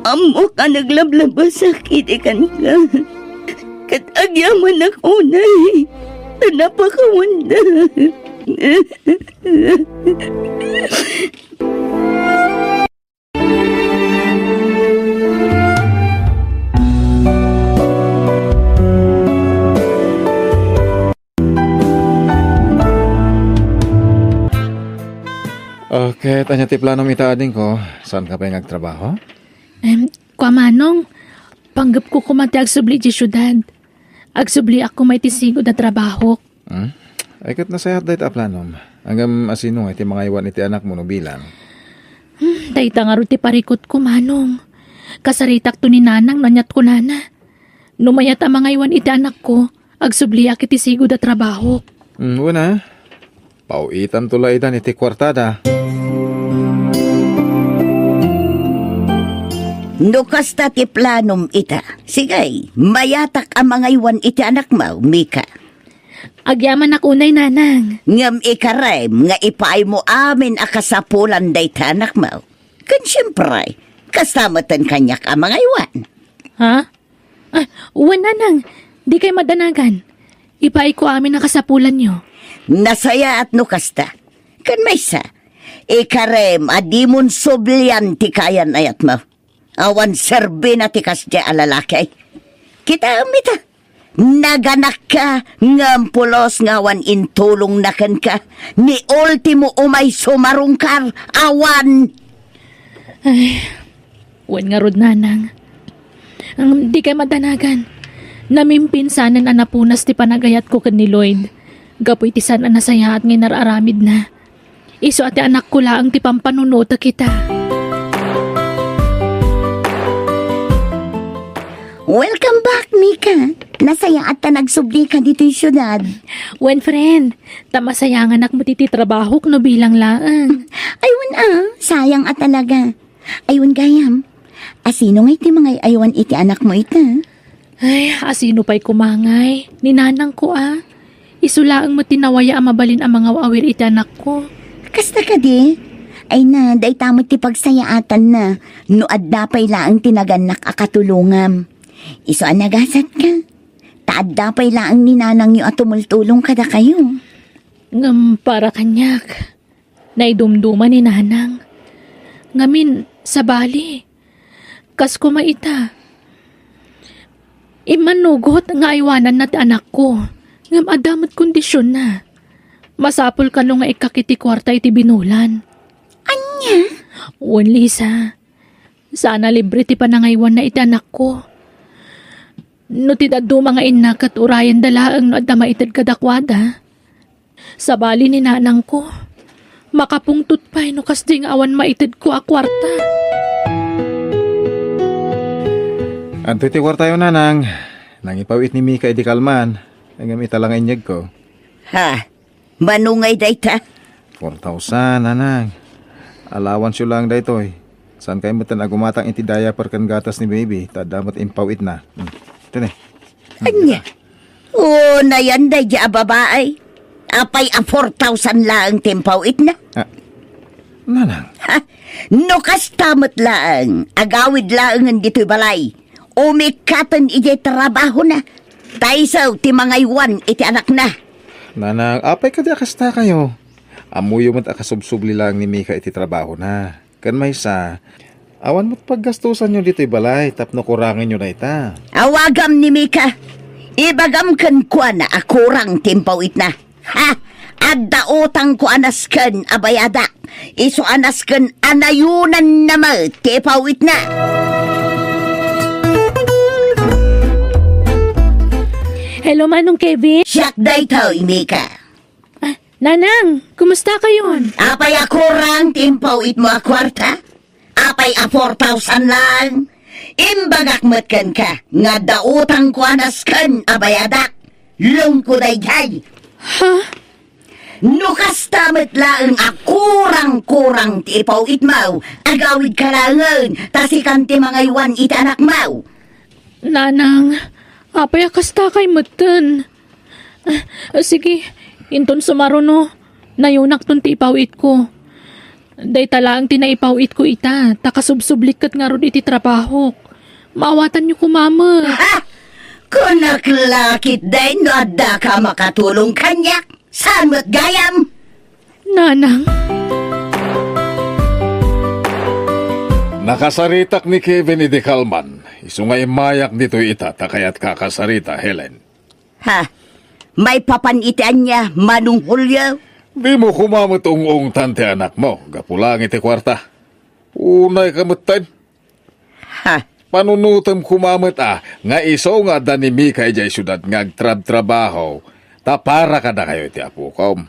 Ammok a naglablabasakak idi kenka. Ket agyamanak unay ta napakawandak. Okay, ania ti planom ita, adingko? Saanka pay nga agtrabaho? Em, kua, manong, panggepko koma ti agsubli idiay siudad. Agsubliak koma iti sigud a trabahok. Hmm? Ay, ket nasayaat dayta a planom. Ngem asino nga iti mangaywan iti anakmo no bilang? Hmm, dayta ngarud ti parikutko, manong. Kasaritakto ni nanang no aniat kunana. No mayat a mangaywan iti anakko, agsubliak iti sigud a trabahok. Hmm, wen a. Paw-itanto la idan iti kuartada. No kasta ti planom ita, sige, mayatak a mangaywan iti anakmo, Mika. Agyamanak unay, nanang. Ngem ikarem nga ipaaymo amin a kasapulan dayta anakmo. Ken siempre, kasta metten kaniak a mangaywan. Ha? Ah, wen, nanang. Dikay madanagan. Ipaayko amin a kasapulanyo. Nasayaat no kasta. Ken maysa, ikarem a dimon sublian ti kayan-ayatmo. Awan serbina ti kasdiay a lalaki. Kitaem ita. Naganakka, ngem pulos nga awan intulongna kenka. Ni ultimo umay sumarungkar, awan. Ay, wen ngarud, nanang. Ang di kay madanagan. Namimpinsanen a napunas ti panagayatko ken ni Lloyd. Gapu iti saan a nasayaat nga inar-aramidna. Isu a ti anakko laeng ti pampanunotek ita. Welcome back, Mika. Nasayaat ta nagsublika ditoy siudad. Wen, friend, ta masayanganak met iti trabahok no bilang laeng. Ay, wen a, sayang a talaga. Ay, wen gayam. Asino ngay ti mangay-aywan iti anakmo ita? Ay, asino pay koma ngay? Ni nanangko a. Isu laeng met ti nawaya a mabalin a mangaw-awir iti anakko. Kasta kadi? Ay na, dayta met ti pagsayaatanna no adda pay laeng ti nagannak a katulongam. Isu a nagasatka. Ta adda pay laeng ni nanangyo a tumultulong kadakayo. Ngem para kaniak, naidumduma ni nanang. Ngamin, sabali. Kas koma ita. Immanugot nga aywananna ti anakko. Ngem adda met kondisionna. Masapul kano nga ikkak iti kuarta iti binulan. Ania? Wen, Lisa. Sana libre ti panangaywanna iti anakko. No ti dadduma nga innak ket urayenda laeng no adda maited kadakuada. Sabali ni nanangko, makapungtot pay no kasdi nga awan maitedko a kuarta. Adtoy ti kuartayo, nanang. Nangipaw-it ni Mika idi kalman. Ngem ita la nga inyegko. Ha? Mano ngay dayta? Four thousand, nanang. Allowance-yo lang daytoy. Saan kayo met a gumatang iti diaper ken gatas ni baby, ta adda met impaw-itna. Hmm. Ito ni. Hmm. Ania? O, nayan daydi a babae. Apay a four thousand laeng ti impaw-itna? Ah, nanang. Ha? No kasta met laeng, agawid laengen ditoy balay. Umikkaten idiay trabahona. Ta isu ti mangaywan iti anakna. Nanang, apay kadi a kasta kayo? Ammoyo met a kasubsubli laeng ni Mika iti trabahona. Ken maysa, awan met paggastusanyo ditoy balay tapno kurangenyo dayta. Awagam ni Mika. Ibagam kenkuana a kurang ti impaw-itna. Ha? Adda utangko a nasken a bayadak. Isu a nasken a nayunanna met ti ipaw-itna. Hello, Manong Kevin. Siak daytoy, Mika. Ah, Nanang, kumusta kayon? Apay a kurang ti impaw-itmo a kuarta? Apay a four thousand lang? Imbagak met kenka nga adda utangko a nasken a bayadak. Lungko daydiay. Ha? No kasta met laeng a kurang-kurang ti ipaw-itmo, agawidka laengen, ta sikan ti mangaywan iti anakmo. Nanang, apay a kasta kay metten? Ah, sige, inton sumaruno, nayunakton ti ipaw-itko. Dayta laeng ti naipaw-itko ita, ta kasubsublik ket ngarud iti trabahok. Maawatanyo koma met. Ha? Kunak la ketdin no addaka a makatulong kaniak. Saan met gayam? Nanang. Nakasaritak ni Kevin idi kalman. Isu nga immayak ditoy ita ta kayatka a kasarita, Helen. Ha? Maipapan iti ania, Manong Julio? Dimo koma met ung-ungtan ti anakmo, gapu laeng iti kuarta. Unayka metten. Ha? Panunotem koma met a, nga isu nga adda ni Mika idiay siudad nga agtrabtrabaho, ta para kadakayo iti apokom.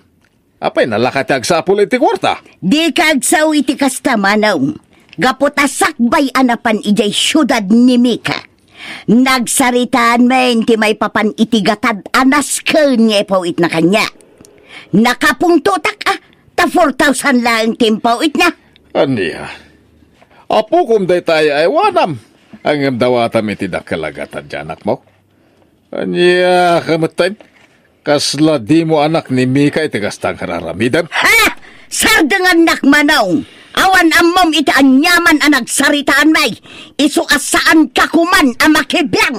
Apay, nalaka ti agsapul iti kuarta? Dika agsao iti kasta, Manong. Gapu ta sakbay a napan idiay siudad ni Mika, nagsaritaan men ti maipapan iti gatad a nasken nga ipaw-itna kaniak. Nakapungtotak a, ta four thousand laeng ti impaw-itna. Ania? Apokom dayta ay-aywanam. Ngem dawatam iti dakkel a gatad ti anakmo. Ania ka metten? Kasla dimo anak ni Mika iti kasta nga ar-aramidem? Ha? Sardengannak, Manong! Awan ammom iti aniaman a nagsaritaanmi. Isu a saanka koman a makibiang.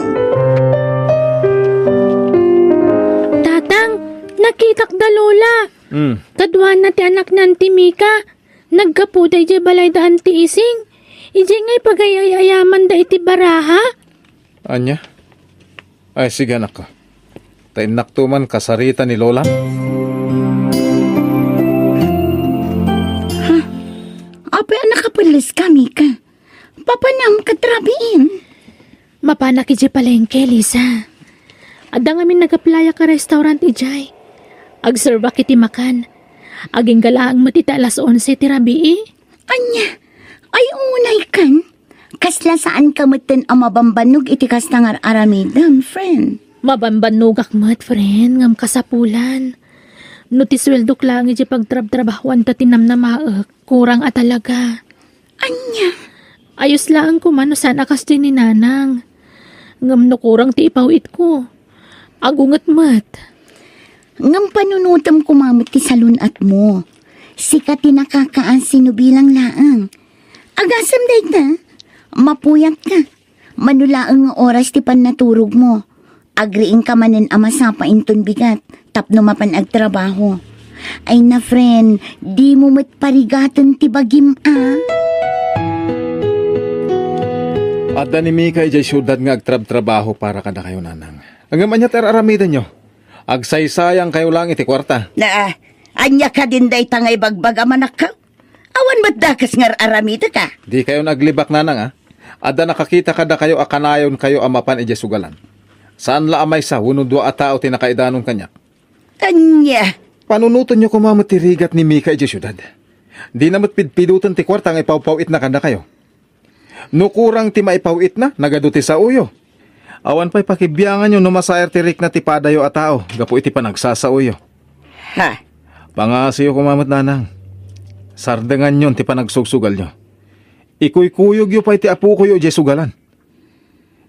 Tatang, nakitak da Lola. Hmm. Kaduana ti anakna ti Mika. Naggapuda idiay balayda Anti Ising. Idiay nga ipagay-ay-ayamanda iti baraha. Ania? Ay, sige, anakko. Ta innakto man kasarita ni Lola. Ha? Apay a nakapelles ka, Mika? Anak idiay palengke, Lisa. Adda ngamin nag-applyak a restaurant idiay. Agservak iti makan. Agingga laeng met iti alas onse ti rabii. Ania? Ay, unay kan? Kasla saan ka metten a mabambannog iti kasta nga ar-aramidem, friend? Mabambannogak met, friend, ngem kasapulan. No ti sueldok laeng iti pagtrabtrabahuan ta ti namnamaek, kurang a talaga. Ania? Ayos laeng koma no saan a kasdi ni Nanang. Ngem no kurang ti ipaw-itko, agunget met. Ngem panunotem koma met ti salun-atmo. Sika ti nakakaasi no bilang laeng. Agasem dayta, mapuyatka. Mano laeng nga oras ti pannaturogmo. Agriingka manen a masapa inton bigat tapno mapan agtrabaho. Ay na, friend, dimo met parigaten ti bagim, a? Adda ni Mika idiay siudad nga agtrabtrabaho para kadakayo, Nanang. Ngem ania ti ar-aramidenyo? Agsaysayangkayo laeng iti kuarta. Na, ania kadin dayta nga ibagbagam, anakko? Awan met dakes nga ar-aramidek, a? Dikayon aglibak, Nanang, a. Adda nakakita kadakayo a kanayonkayo a mapan idiay sugalan. Saan la a maysa wenno dua a tao ti nakaidanon kaniak. Ania? Panunotenyo koma met ti rigat ni Mika idiay siudad. Dina met pidpiduten ti kuarta nga ipawpaw-itna kadakayo. No kurang ti maipaw-itna, nagadu ti saoyo. Awan pay pakibianganyo no masaer ti rikna ti padayo a tao gapu iti panagsasaoyo. Ha? Pangasiyo koma met, Nanang. Sardenganyon ti panagsugsugalyo. Ikuykuyogyo pay ti apokoyo idiay sugalan.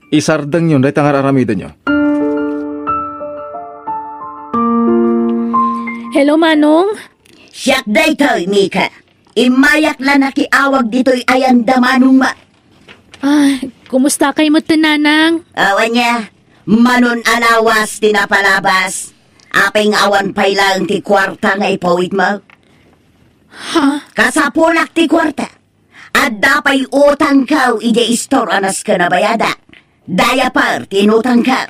Isardengyon dayta nga ar-aramidenyo. Hello, Manong. Siak daytoy, Mika. Immayak la nakiawag ditoy ayan da manongmo. Ah, kumusta kay met, Nanang? Awan nia, manon a lawas ti napalabas. Apay nga awan pay laeng ti kuarta nga ipawitmo? Ha? Kasapulak ti kuarta. Adda pay utangko idiay istor a nasken a bayadak. Diaper ti inutangko.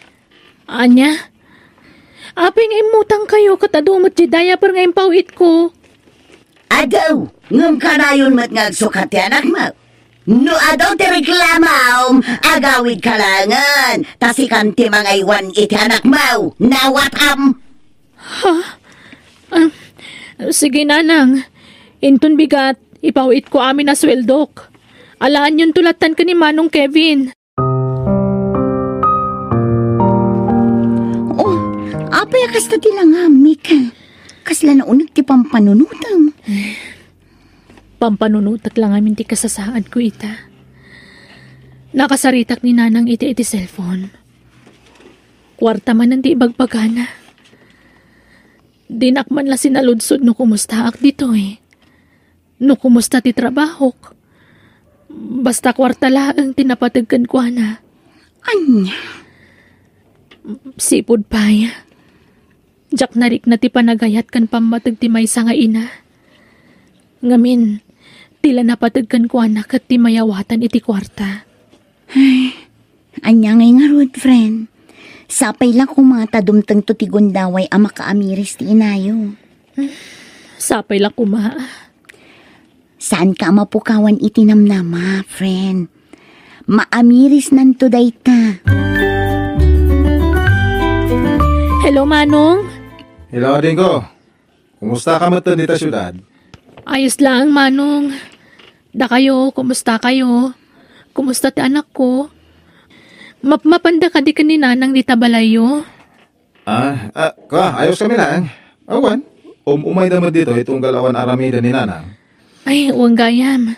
Ania? Apay nga immutangkayo ket adu met ti diaper nga impaw-itko? Adu, ngem kanayon met nga agsukat ti anakmo. No adu ti reklamom, agawidka laengen, ta sikan ti mangaywan iti anakmo. Nawatam? Ha? Ah, sige, Nanang. Inton bigat, ipaw-itko amin a sueldok. Alaanyonto lattan ken ni Manong Kevin. Oh, apay a kasta ti langam, Mika? Kasla nauneg ti pampanunotem. Pampanunotek la ngamin ti kasasaadko ita. Nakasaritak ni Nanang iti, iti cellphone. Kuarta manen ti ibagbagana. Dinak man la sinaludsod no kumustaak ditoy. No kumusta ti trabahok. Basta kuarta laeng ti napateg kenkuana. Ania? Sipud pay. Diak narikna ti panagayat ken pammateg ti maysa nga ina. Ngamin, ti la napateg kenkuana ket ti mayawatan iti kuarta. Ay, ania ngay ngarud, friend? Sapay la koma ta dumtengto ti gundaway a makaamiris ti inayo. Sapay la koma. Saanka a mapukawan iti namnama, friend. Maamirisnanto dayta. Hello, Manong. Hello, adingko. Kumusta ka met dita siudad? Ayos lang, Manong. Dakayo, kumusta kayo? Kumusta ti anakko? Mapmapanda kadi ken ni Nanang dita balayyo? Ah, ah, ka, ayos kami lang. Awan, um-, umayda met ditoy tunggal awan aramiden ni Nanang. Ay, wen gayam.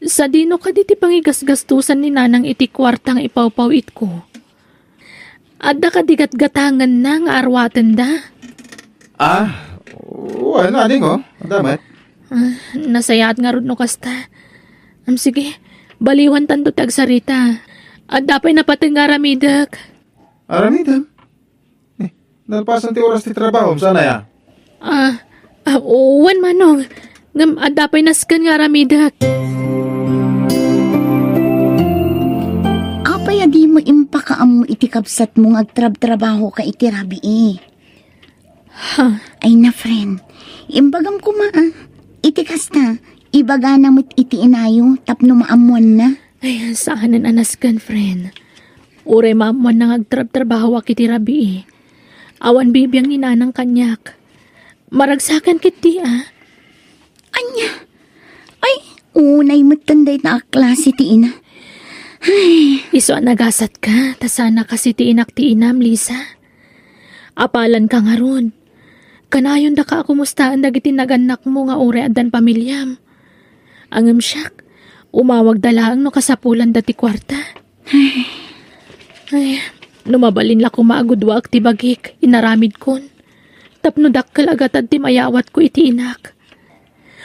Sadino kadi ti pangigasgastosan ni Nanang iti kuarta nga ipawpaw-itko? Adda kadi gatgatangenna nga arwatenda? Ah, wen, adingko. Adda met. Ah, nasayaat ngarud no kasta. Am, sige, baliwantanto ti agsarita. Adda pay napateg nga aramidek. Aramidem? Eh, nalpasan ti oras ti trabaho, saan aya? Ah, ah, wen, Manong. Ngem adda pay nasken nga aramidek. Apay a dimo impakaammo iti kabsatmo nga agtrabtrabahoka iti rabii? Ha? Ay na, friend. Imbagam koma, a. Iti kasta, ibagana met iti inayo tapno maammoanna. Ay, saanen a nasken, friend. Uray maammoanna nga agtrabtrabahoak iti rabii, awan bibiang ni nanang kaniak. Maragsakan ketdi a. Ania? Ay, unay metten dayta a klase ti ina. Ay. Isu a nagasatka, ta saanak a sitiinak ti inam, Lisa. Apalanka ngarud. Kanayondaka a kumustaen dagiti nagannakmo nga uray addan pamiliam. Ngem siak, umawagda laeng no kasapulanda ti kuarta. Ay, no mabalin la koma a guduaek ti bagik, inaramidkon. Tapno dakkel a gatad ti mayawatko iti inak.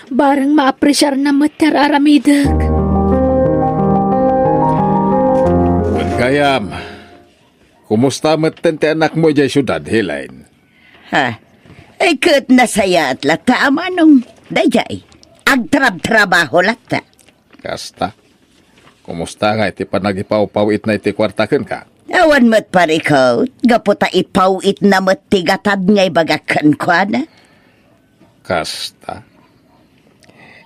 Bareng maapresiarna met ti ar-aramidek. Wen gayam, kumusta metten ti anakmo idiay siudad, Helen? Ha? Ay, ket nasayaat latta a manong. Daydiay, agtrabtrabaho latta. Kasta. Kumusta nga iti panagipawpawitna iti kuarta kenka? Awan met parikut, gapu ta ipawitna met ti gatad nga ibagak kenkuana. Kasta.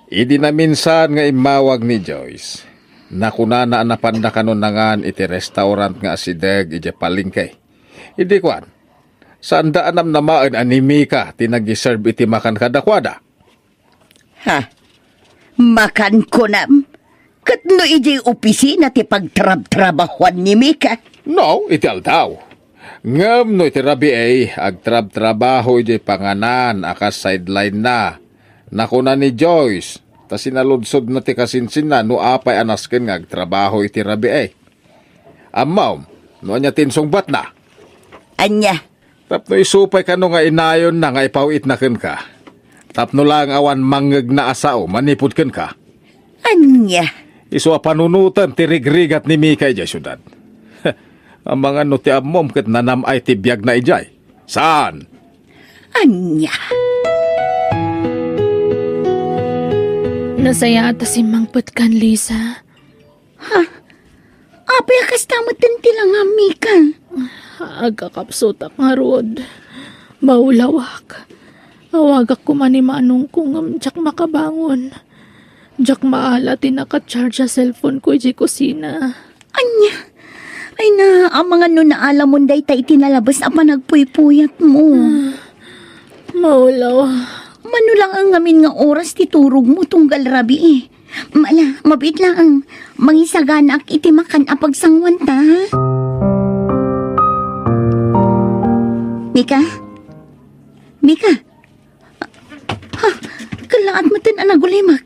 Idi naminsan nga immawag ni Joyce, nakunana a napanda kano nangan iti restaurant nga asideg idiay palengke. Idi kuan, saanda a namnamaen a ni Mika ti nag-serve iti makan kadakuada. Ha? Makan kunam? Ket no idiay opisina ti pagtrabtrabahuan ni Mika? No, iti aldaw. Ngem no iti rabii, agtrabtrabaho idiay panganan a kas sideline na. Nakuna ni Joyce, ta sinaludsodna ti kasinsinna no apay a nasken nga agtrabaho iti rabii. Ammom, no ania ti insungbatna? Ania? Tapno isu pay kano nga inayonna nga ipawitna kenka. Tapno laeng awan mangngegna a sao manipud kenka. Ania? Isu a panunoten ti rigrigat ni Mika idiay siudad. Amangan no ti ammom ket nanam-ay ti biagna idiay. Saan? Ania? Nasayaat a simmangpetkan, Lisa. Ha? Apay a kasta metten ti langam, Mika? Agkakapsutak ngarud. Maulawak. Awagak koma ni manongko ngem diak makabangon. Diak maala ti naka-charge a cellphone ko idiay kusina. Ania? Ay na, amangan no naalamon dayta iti nalabes a panagpuypuyatmo. Ah, maulaw. Mano lang ang ngamin nga oras ti turogmo tunggal rabii? Mala, mabiit laeng. Mangisaganaak iti makan a pagsanguanta, ha? Mika? Mika? Ha? Kallaat metten a nagulimek.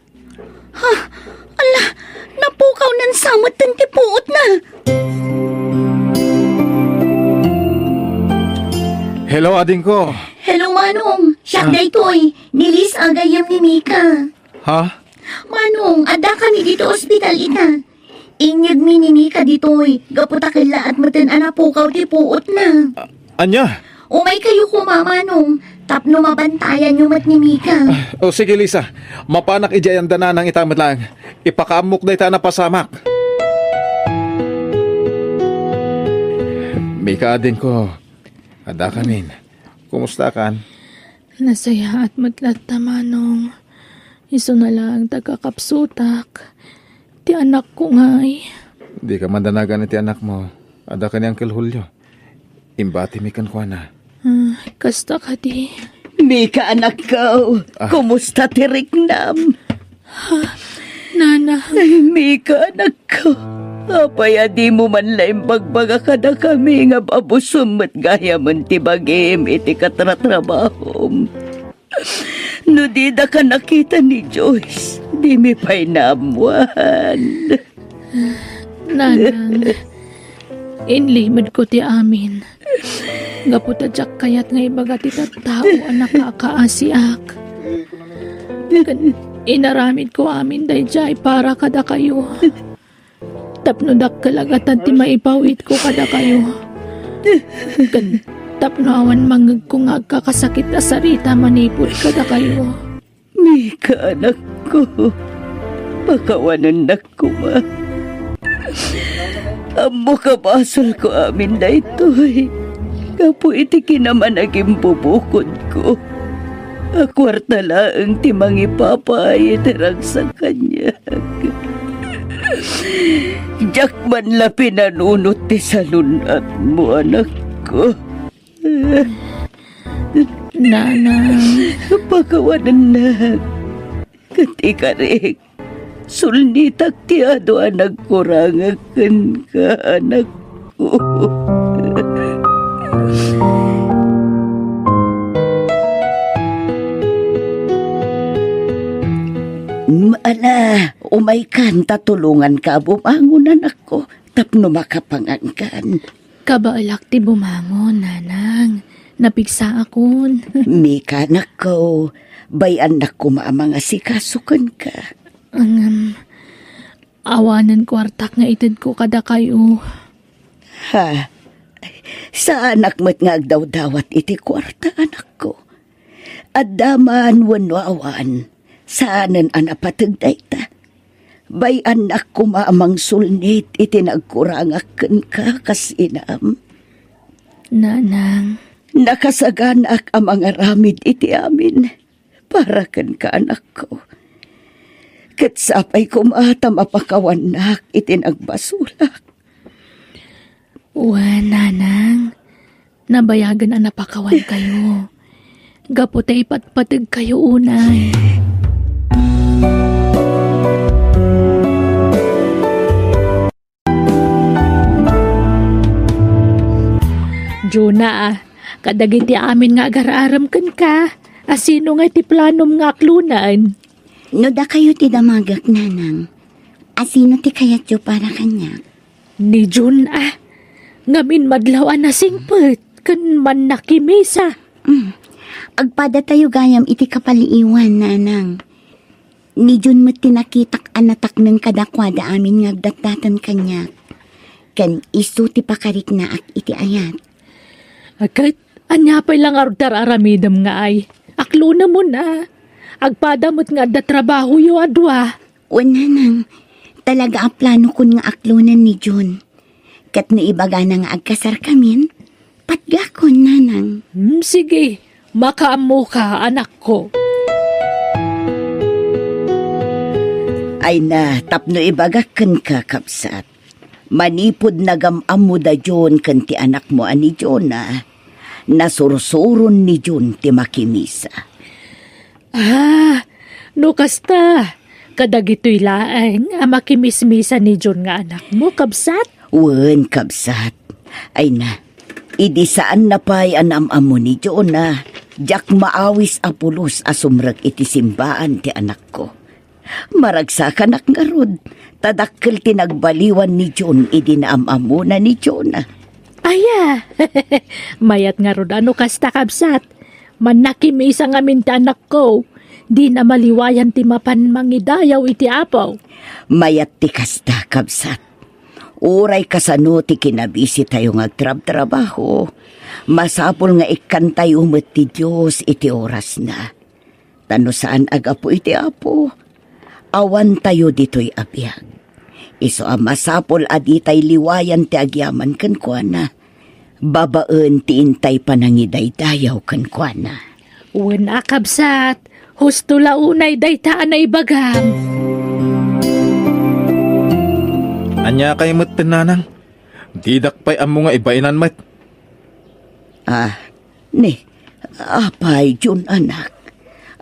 Ha? Ala, napukawnan sa metten ti puotna. Hello, adingko. Hello, Manong. Siak Ah. daytoy. Ni Liz a gayyem ni Mika. Ha? Manong, adda kami dito ospital ita. Inyegmi ni Mika ditoy, gapu ta kellaat metten a napukaw ti puotna. A-, ania? Umay kayo koma, Manong, tapno mabantayan yo met ni Mika. Ah, o sige, Lisa. Mapanak idiay anda nanang ita met laeng. Ipakaammok dayta a napasamak. Mika, adingko. Adda kamin. Kumusta kan? Nasayaat met latta, Manong. Isuna laeng ti agkakapsutak. Ti anakko ngay. Dika mandanagan iti anakmo. Adda ken ni Uncle Julio. Imbatimi kenkuana. Ah, kasta kadi. Mika, anakko. Ah. Kumusta ti riknam? Ha? Nana. Ay, Mika, anakko. Apay a dimo man la imbagbaga kadakami nga abusom met gayamen ti bagim iti katratrabahom? No didaka nakita ni Joyce, dimi pay naammuan. Nanang, inlimedko ti amin. Gapu ta diak kayat nga ibaga ti tattao a nakakaasiak. Ken inaramidko amin daydiay para kadakayo. Tapno dakkel a gatad ti maipawitko kadakayo. Ken tapno awan mangngegko nga agkakasakit a sarita manipud kadakayo. Mika, anakko, pakawanennak koma. Ammok a basolko amin daytoy gapu iti kinamanagimbubukodko a kuarta laeng ti mangipapay iti ragsak kaniak. Diak man la pinanunot ti salun-atmo, anakko. Nanang. Pakawanennak. Ket ikarik, sulnitak ti adu a nagkurangak kenka, anakko. Mm, ala, umaykan ta tulonganka a bumangon, anakko, tapno makapangankan. Kabaelak ti bumangon, nanang. Napigsaakon. Mika, anakko, bay-annak koma a mangasikaso kenka. Ngem, awanen kuartak nga itedko kadakayo. Ha? Saanak met nga agdawdawat iti kuarta, anakko. Adda man wenno awan, saanen a napateg dayta. Bay-annak koma a mangsulnit iti nagkurangak kenka kas inam. Nanang. Nakasaganaak a mangaramid iti amin para kenka, anakko. Ket sapay koma ta mapakawannak iti nagbasolak. Wen, nanang, nabayagen a napakawankayo. Gapu ta ipatpategkayo unay. Jonah, kadagiti amin nga agar-arem kenka, asino nga iti planom nga aklonen? No dakayo ti damagek, nanang, asino ti kayatyo para kaniak? Ni Jun a, ngamin madlaw a nasingpet ken mannakimisa. Mm. Agpadatayo gayam iti kapaliiwan, nanang. Ni Jun met ti nakitak a natakneng kadakuada amin nga agdatdatan kaniak. Ken isu ti pakariknaak iti ayat. Ket ania pay la ngarud ti ar-aramidem nga ay? Aklonemon a. Agpada met nga adda trabahoyo a dua. Wen, nanang, talaga a planokon nga aklonen ni Jun. Ket no ibagana nga agkasarkamin, patgakon, nanang. Hmm, sige, makaammoka, anakko. Ay na, tapno ibagak kenka, kabsat. Manipud nagam-ammoda Jun ken ti anakmo a ni Jonah, nasursuron ni Jun ti makimisa. Ah, no kasta, kadagitoy laeng a makimismisa ni Jun nga anakmo, kabsat? Wen, kabsat. Ay na, idi saanna pay a naam-ammo ni Jonah, diak maawis a pulos a sumrek iti simbaan ti anakko. Maragsakanak ngarud, ta dakkel ti nagbaliwan ni Jun idi naam-ammona ni Jonah. Aya, mayat ngarud a no kasta, kabsat. Mannakimisa ngamin ti anakko. Dina maliwayan ti mapan mangidayaw iti Apo. Mayat ti kasta, kabsat. Uray kasano ti kinabisitayo nga agtrabtrabaho, masapul nga ikkantayo met ti Dios iti orasna. Ta no saan a gapu iti Apo, awantayo ditoy a biag. Isu a masapul a ditay liwayan ti agyaman kenkuana, babaen ti intay panangidaydayaw kenkuana. Wen a, kabsat, husto la unay dayta a naibagam. Ania kay met, nanang? Didak pay ammo nga ibaenan met. Ah, ni, apay, Jun, anak?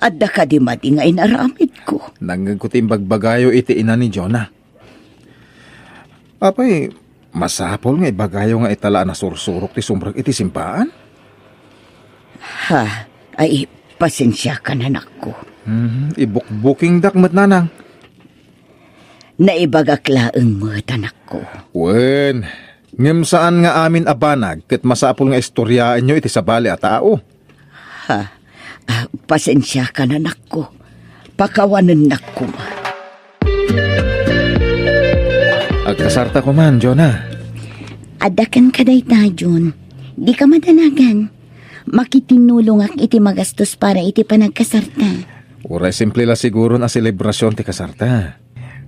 Adda kadi madi nga inaramidko? Nangngegko ti imbagbagayo iti ina ni Jonah. Apay, masapul nga ibagayo nga ita la a nasursurok ti sumrek iti simbaan? Ha, ay, pasensiakan, anakko. Mhm, ibukbukingdak met, nanang. Naibagak laeng met, anakko. Wen, ngem saan nga amin a banag ket masapul nga istoriaenyo iti sabali a tao. Ha? Ah, pasensiakan, anakko. Pakawanennak koma. Agkasarta koman, Jonah. Adda kenka dayta, Jun. Dika madanagan. Makitinnulongak iti magastos para iti panagkasarta. Uray simple la siguron a selebrasion ti kasarta.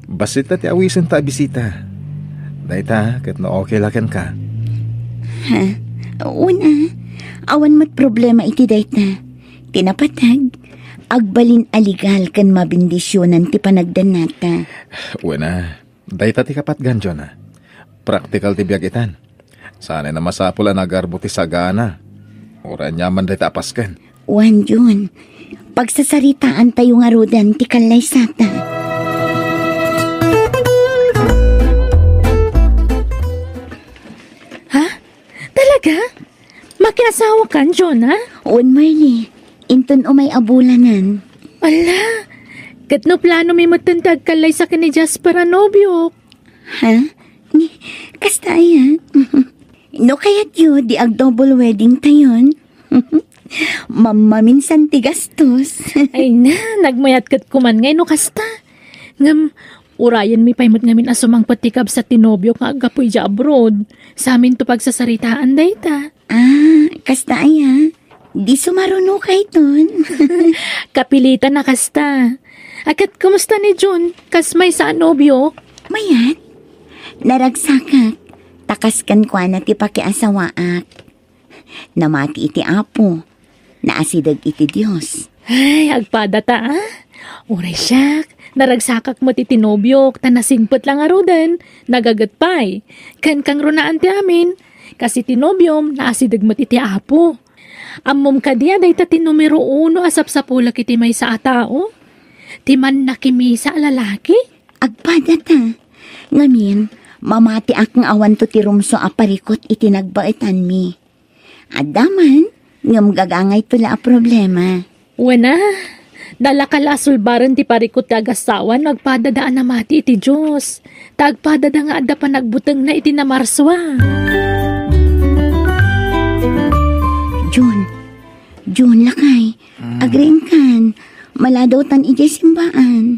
Bassit ta ti awisenta a bisita. Dayta, ket no okay la kenka. Ha? Wen a, awan met problema iti dayta. Ti napateg, agbalin a legal ken mabendisionan ti panagdanata. Wen a, Dayta ti kapatgan, John, a. Praktikal ti biag itan. Saan a masapul a nagarbo ti sagana. Uray aniaman dayta a pasken. Wen, Jun, pagsasaritaantayo ngaruden ti kallaysata. Ha? Talaga? Makiasawakan, Jonah? Wen, Marley. Inton umay a bulanen. Ala, ket no planomi metten ti agkallaysa ken ni Jasper a nobiok? Ha? Ni, kasta aya? No kayatyo, di ag-double wedding tayon. Mammaminsan ti gastos. Ay na, nagmayat ket kuman ngay no kasta. Ngem, urayenmi pay met ngamin a sumangpet ti kabsat ti nobiok nga aggapu idiay abroad. Saminto pagsasaritaan dayta. Ah, kasta aya? Di sumaruno kayton. Kapilitan a kasta. A ket kumusta ni Jun? Kas maysa a nobiok? Mayat. Naragsakak. Ta kas kenkuana ti pakiasawaak. Namati iti Apo. Naasideg iti Dios. Ay, agpadata, a? Uray siak, naragsakak met iti nobiok, ta nasingpet la ngaruden, nagaget pay. Ken kangrunaan ti amin, kas iti nobiom, naasideg met iti Apo. Ammom kadi a dayta ti numero uno a sapsapulek iti maysa a tao? Ti mannakimisa a lalaki? Agpadata. Ngamin, mamatiak nga awanto ti rumsua a parikut iti nagbaetanmi. Adda man, ngem gagangayto la a problema. Wen a, dalakal a sulbaren ti parikut ti agassawa no agpadada a namati iti Dios. Ta agpadada nga adda panagbutengna iti namarsua. Jun, Jun, lakay, Mm. agriingkan, maladawtan idiay simbaan.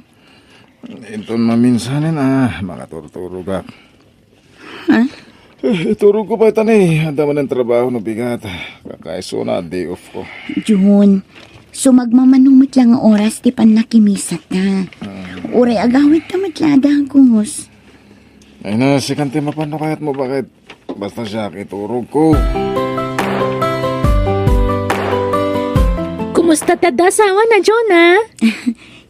Inton maminsanen a, makaturturogak. Ha? Eh, iturogko pay ta ni, adda manen trabaho no bigat. Kakaisuna, day off ko. Jun, sumagmamano met la nga oras ti pannakimisata. Ah. Uray agawidta met la a dagus. Ay na, sikan ti mapan no kayatmo, baket. Basta siak, iturogko. Kumusta ti adda asawana, Jonah?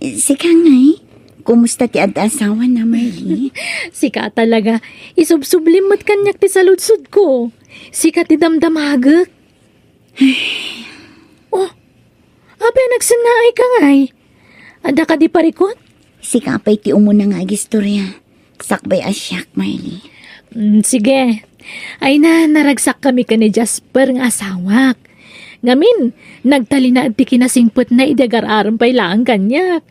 Sika ngay? Kumusta ti adda asawana, Marley? Sika talaga. Isubsublim met kaniak ti saludsodko. Sika ti damdamagek. Oh, apay nagsennaay ka ngay? Adda kadi parikut? Sika pay ti umuna nga agistorya. Sakbay a siak, Marley. Mm, sige. Ay na, naragsak kami ken ni Jasper nga asawak. Ngamin, nagtalinaed ti kinasingpetna idi agar-arem pay laeng kaniak.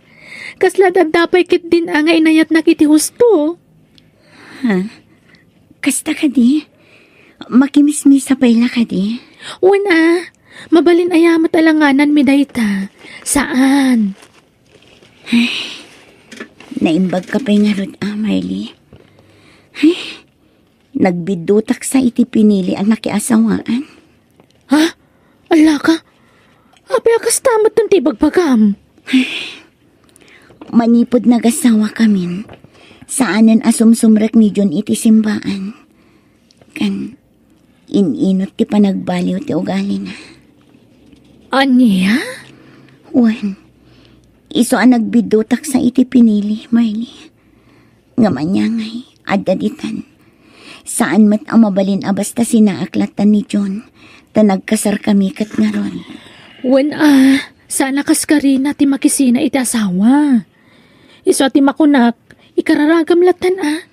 Kasla dadda pay ketdin a nga inayatnak iti husto. Ha? Kasta kadi? Makimismisa pay la kadi? Wen a, mabalin aya met alangananmi dayta. Saan? Ay, naimbag ka pay ngarud, a, Marley. Ay, nagbiddutak sa iti pinili a nakiasawaan. Ha? Allaka? Apay a kasta met ti ibagbagam? Manipud nagasawa kamin, saanen a sumsumrek ni Jun iti simbaan. Ken in-inut ti panagbaliw ti ugalina. Ania? Wen, isu a nagbiddutak sa iti pinili, Marley. Ngem ania ngay, adda ditan. Saan met a mabalin a basta sinaak lattan ni Jun, ta nagkasarkami ket ngarud. Wen a, saan a kaskarina ti makisina iti asawa. Isu a ti makunak, ikararagam lattan a.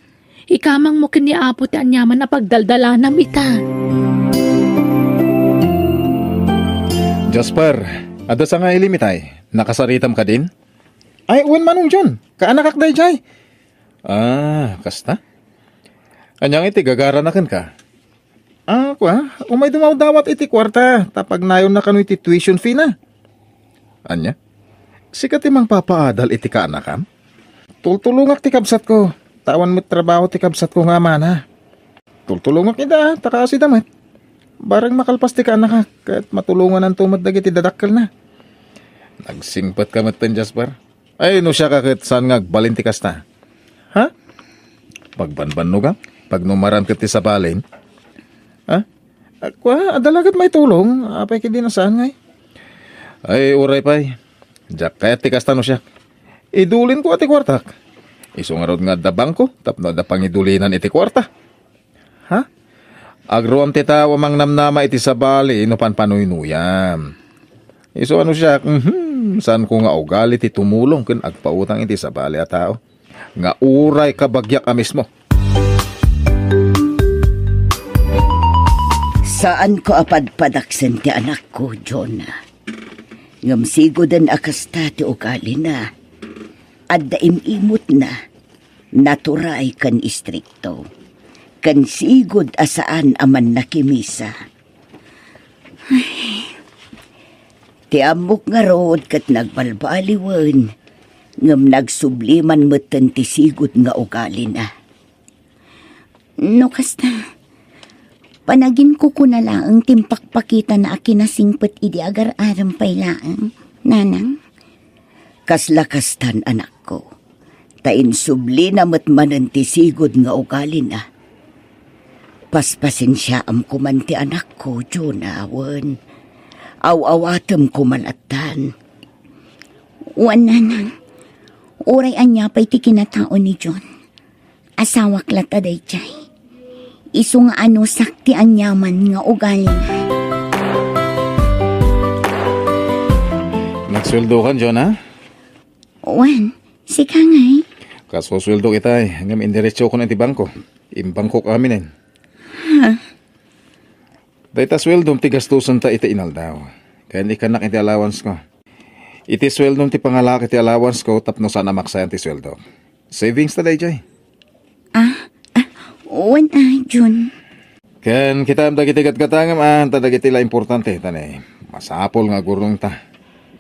Ikamangmo ken ni Apo ti aniaman a pagdaldalanam ita. Jasper, adda sanga ilim itay. Nakasaritam kadin? Ay, wen, Manong John. Kaanakak daydiay. Ah, kasta? Ania ngay ti gagarana kenka? Ah, kua, umay dumawdawat iti kuarta, ta pagnayonna kano iti tuition fee na. Ania? Sika ti mangpapaadal iti kaanakam? Tultulongak ti kabsatko, ta awan met trabaho ti kabsatko nga amana. Tultulongak ida, ta kaasida met. Bareng makalpas ti kaanakak, ket matulongananto met dagiti dadakkelna. Nagsingpet ka metten, Jasper. Ay, no siak a ket saan nga agbalin ti kasta? Ha? Pagbanbannogam? Pagnumaram ket ti sabalin? Ha? Kua, adda la ket maitulong. Apay ket di na saan ngay? Ay, uray pay. Diak kayat ti kasta no siak. Idulinko a ti kuartak. Isu ngarud nga adda bangko tapno adda pangidulinan iti kuarta. Ha? Agruam ti tao a mangnamnama iti sabali no panpanuynoyam. Isu ano siak, mhm, saanko nga ugali ti tumulong ken agpautang iti sabali a tao nga uray kabagiak a mismo. Saanko a padpadaksen ti anakko, Jonah. Ngem sigoden a kasta ti ugalina. Adda im-imotna, naturay ken istrikto, ken sigud a saan a mannakimisa. Ay, ti ammok ngarud ket nagbalbaliwen, ngem nagsubli man metten ti sigud nga ugalina. No kasta, panaginkukuna laeng ti impakpakitana a kinasingpet idi agar-arem pay laeng, nanang. Kasla kastan, anakko, ta insublina met manen ti sigud nga ugalina. Paspasensiaam koman ti anakko, Jonah, wen aw-awatem koma lattan. Wen, nanang, uray ania pay ti kinatao ni John, asawak latta daydiay. Isu nga anusak ti aniaman nga ugalina. Nagsueldokan, Jonah? Wen, sika ngay? Kasusueldok itay, ngem indiretsokon iti bangko. Imbangkok aminen. Ha? Dayta sueldom ti gastusenta iti inaldaw. Ken ikkannak iti allowance ko. Iti sueldom ti pangalaak iti allowance ko tapno saan a maksayan ti sueldo. Savings ta daydiay. Ah, ah, wen a, Jun. Ken kitaem dagiti gatgatangem a, ta dagiti la importante, ta ne, masapul nga agurnongta.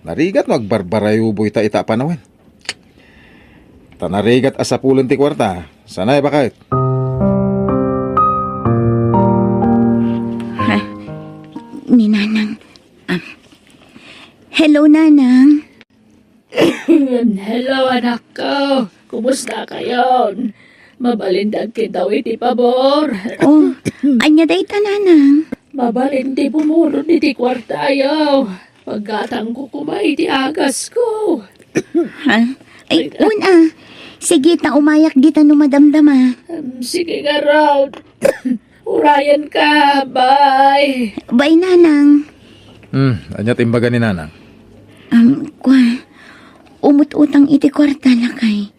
Narigat no agbarbarayuboyta ita a panawen. Ta narigat a sapulen ti kuarta, sanay baket. Ha? Ni Nanang, ah, hello, Nanang. Hello, anakko. Kumusta kayon? Mabalin dagkitaw iti pabor. Oh, ania dayta, Nanang? Mabalin ti pumulot iti kuartayo. Paggatangko koma iti agasko. Ha? Ay, wen a. Sige, ta umayak dita no madamdama. Em, sige ngarud. Urayenka, bye. Bye, Nanang. Hmm, ania ti imbaga ni Nanang? Um, kua, umut-utang iti kuarta, lakay.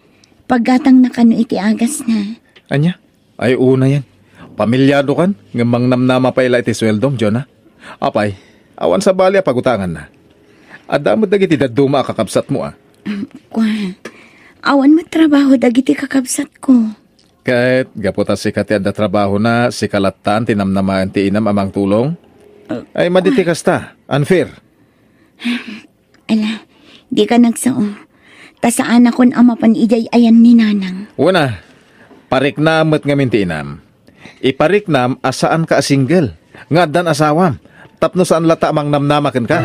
Paggatangna kano iti agasna. Ania? Ay, unayen. Pamiliado kan, ngem mangnamnama pay la iti sueldom, Jonah. Apay, awan sabali a pagutanganna. Adda met dagiti dadduma a kakabsatmo, a. Um, kua, awan met trabaho dagiti kakabsatko. Ket gapu ta sika ti adda trabahona, sika lattan ti namnamaen ti inam a mangtulong? Uh, Ay, madi ti kua. Kasta, unfair. Ala, dika nagsao. Ta saanakon a mapan idiay ayan ni Nanang. Wen a, pariknam met ngamin ti inam. Ipariknam a saanka a single, nga addan asawam, tapno saan latta a mangnamnama kenka.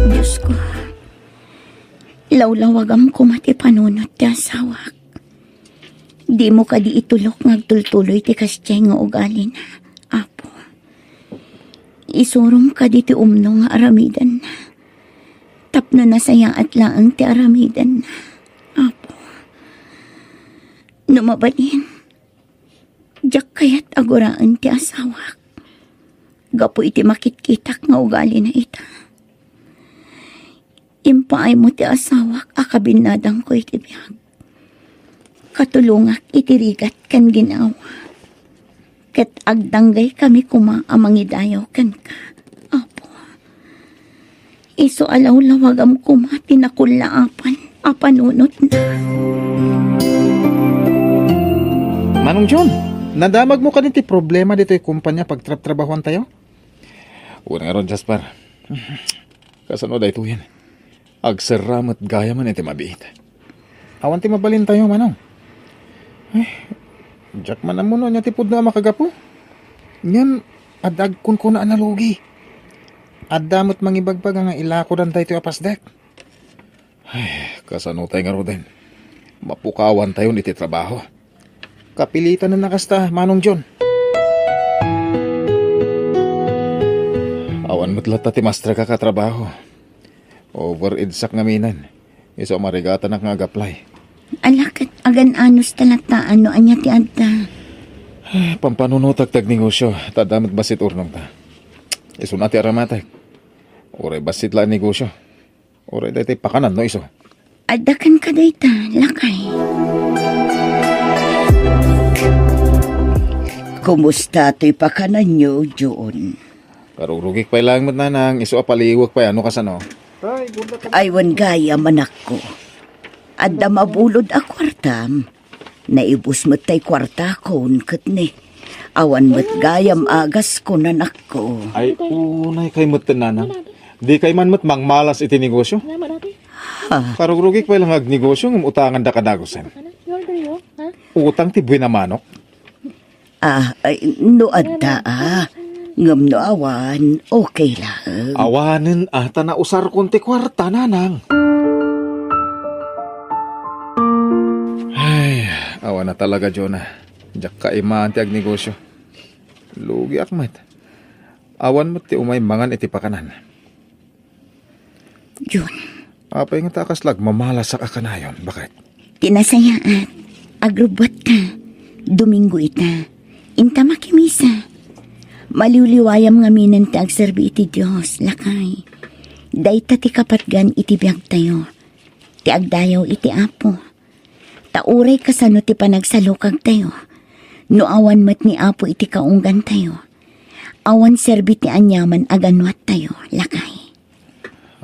Diosko, lawlawagam koma ti panunot ti asawak. Dimo kadi itulok nga agtultuloy ti kasdiay nga ugalina, Apo. Isurom kadi ti umno nga aramidenna, tapno nasayaat laeng ti aramidenna, Apo. No mabalin, diak kayat a guraen ti asawak gapu iti makitkitak nga ugalina ita. Impaaymo ti asawak a kabinnadangko iti biag. Katulongak iti rigat ken ginawa. Ket agdanggaykami koma a mangidayaw kenka, Apo. Isu a lawlawagam koma ti nakullaapan a panunotna. Manong John, nadamagmo kadi ti problema ditoy kompania pagtrabtrabahuantayo? Wen ngarud, Jasper. Kasano daytoyen? Agserra met gayamen iti mabiit. Awan ti mabalintayo, Manong. Ay, diak man ammo no ania ti pudno a makagapu. Ngem, adda agkunkuna a nalugi. Adda met mangibagbaga nga ilakodan daytoy a pasdek. Ay, kasano tay ngaruden? Mapukawantayon iti trabaho. Kapilitanen a kasta, Manong John. Awan met latta ti mastrek a katrabaho. Overedsak ngaminen. Isu a marigatanak nga agaplay. Ala ket agan-anos ta latta no ania ti adda. Pampanunotak ti agnegosio, ta adda met bassit urnongta. Isuna ti aramatek. Uray bassit la a negosio. Uray daytoy pakanan no isu. Adda kenka dayta, lakay. Kumusta toy pakananyo, Jun? Karugrugik pay laeng met, nanang, isu a paliwek pay, ano kasano? Ay, wen gayam, anakko. Adda mabulod a kuartam. Naibus met tay kuartakon ket ni. Awan met gayam agasko, nanakko. Ay, unay kay met, nanang. Di kay man met mangmalas iti negosyo. Ha? Karugrugik pay lang agnegosyo ngem utangan da kadagusen. Utang ti buena manok. Ah, ay, no adda, ah. Ngem no awan, okay lang. Awanen, ah, ta nausarkon ti kuarta, nanang. Ay, awan na talaga, Jonah. Diak kaiman ti agnegosyo. Lugiak met. Awan met ti umay mangan iti pakanan. Jun. Apay nga ta kasla agmamalasak a kanayon? Bakit? Ti nasayaat, agrubbuatka. Domingo ita. Inta makimisa. Maliwliwayam ngaminen ti agserbi iti Dios, lakay. Dayta ti kapatgan iti biagtayo. Ti agdayaw iti Apo. Ta uray kasano ti panagsalukagtayo, no awan met ni Apo iti kaunggantayo, awan serbi ti aniaman a ganuattayo, lakay.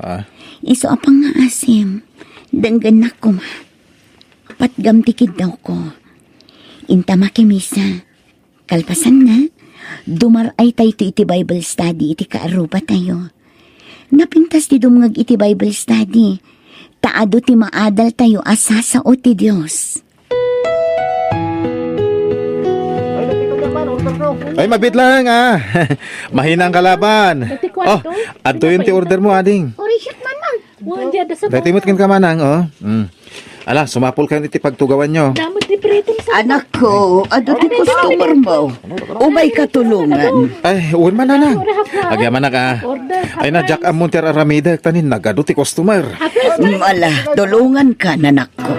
Ha? Isu a pangngaasim, denggennak koma. Patgam ti kiddawko. Inta makimisa. Kalpasanna, dumar-aytayto iti Bible study iti kaarrubatayo. Napintas ti dumngeg iti Bible study, ta adu ti maadaltayo a sasao ti Dios. Ay, mabit lang, ah. Mahinang kalaban. Iti kwarto? Oh, adtoyen ti order mo, ading. Uri, shit man, man. Daytoy met kenka, manang, oh. Mm. Ala, sumapul kayo iti pagtugawanyo. Damot ti pritong sa Anakko, adu ti customer mo. Umay katulongan. Ay, wen man, nanang. Agyamanak, ah. Ay na, Jack, ammon ti ar-aramidek, ta ni nagadu ti customer. Mm, ala, tulonganka, nanakko.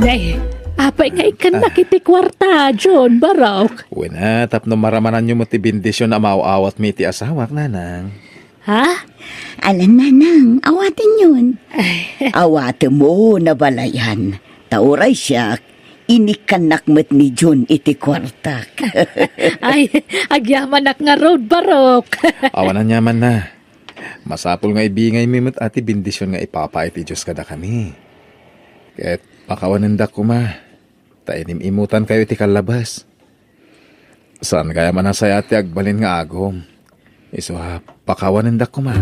Nay, apay nga ikkan nakiti kuarta, John Barok? Wen, ah, tapno maramananyo met ti bendisyon a maaw-awatmi iti asawak, nanang. Ha? Alan, nanang, awatenyon. Awatenmo, nabalayan. Ta uray siak, inikkannak met ni Jun iti kuartak. Ay, agyamanak ngarud, Barok. Awan aniamanna. Masapul nga ibingaymi met a ti bendisyon nga ipapay ti Dios kadakami. Ket pakawanendak koma. Ta inim-imutankayo iti kallabas. Saan kaya man a sayaat ti agbalin nga agum? Isu a pakawanendak koma.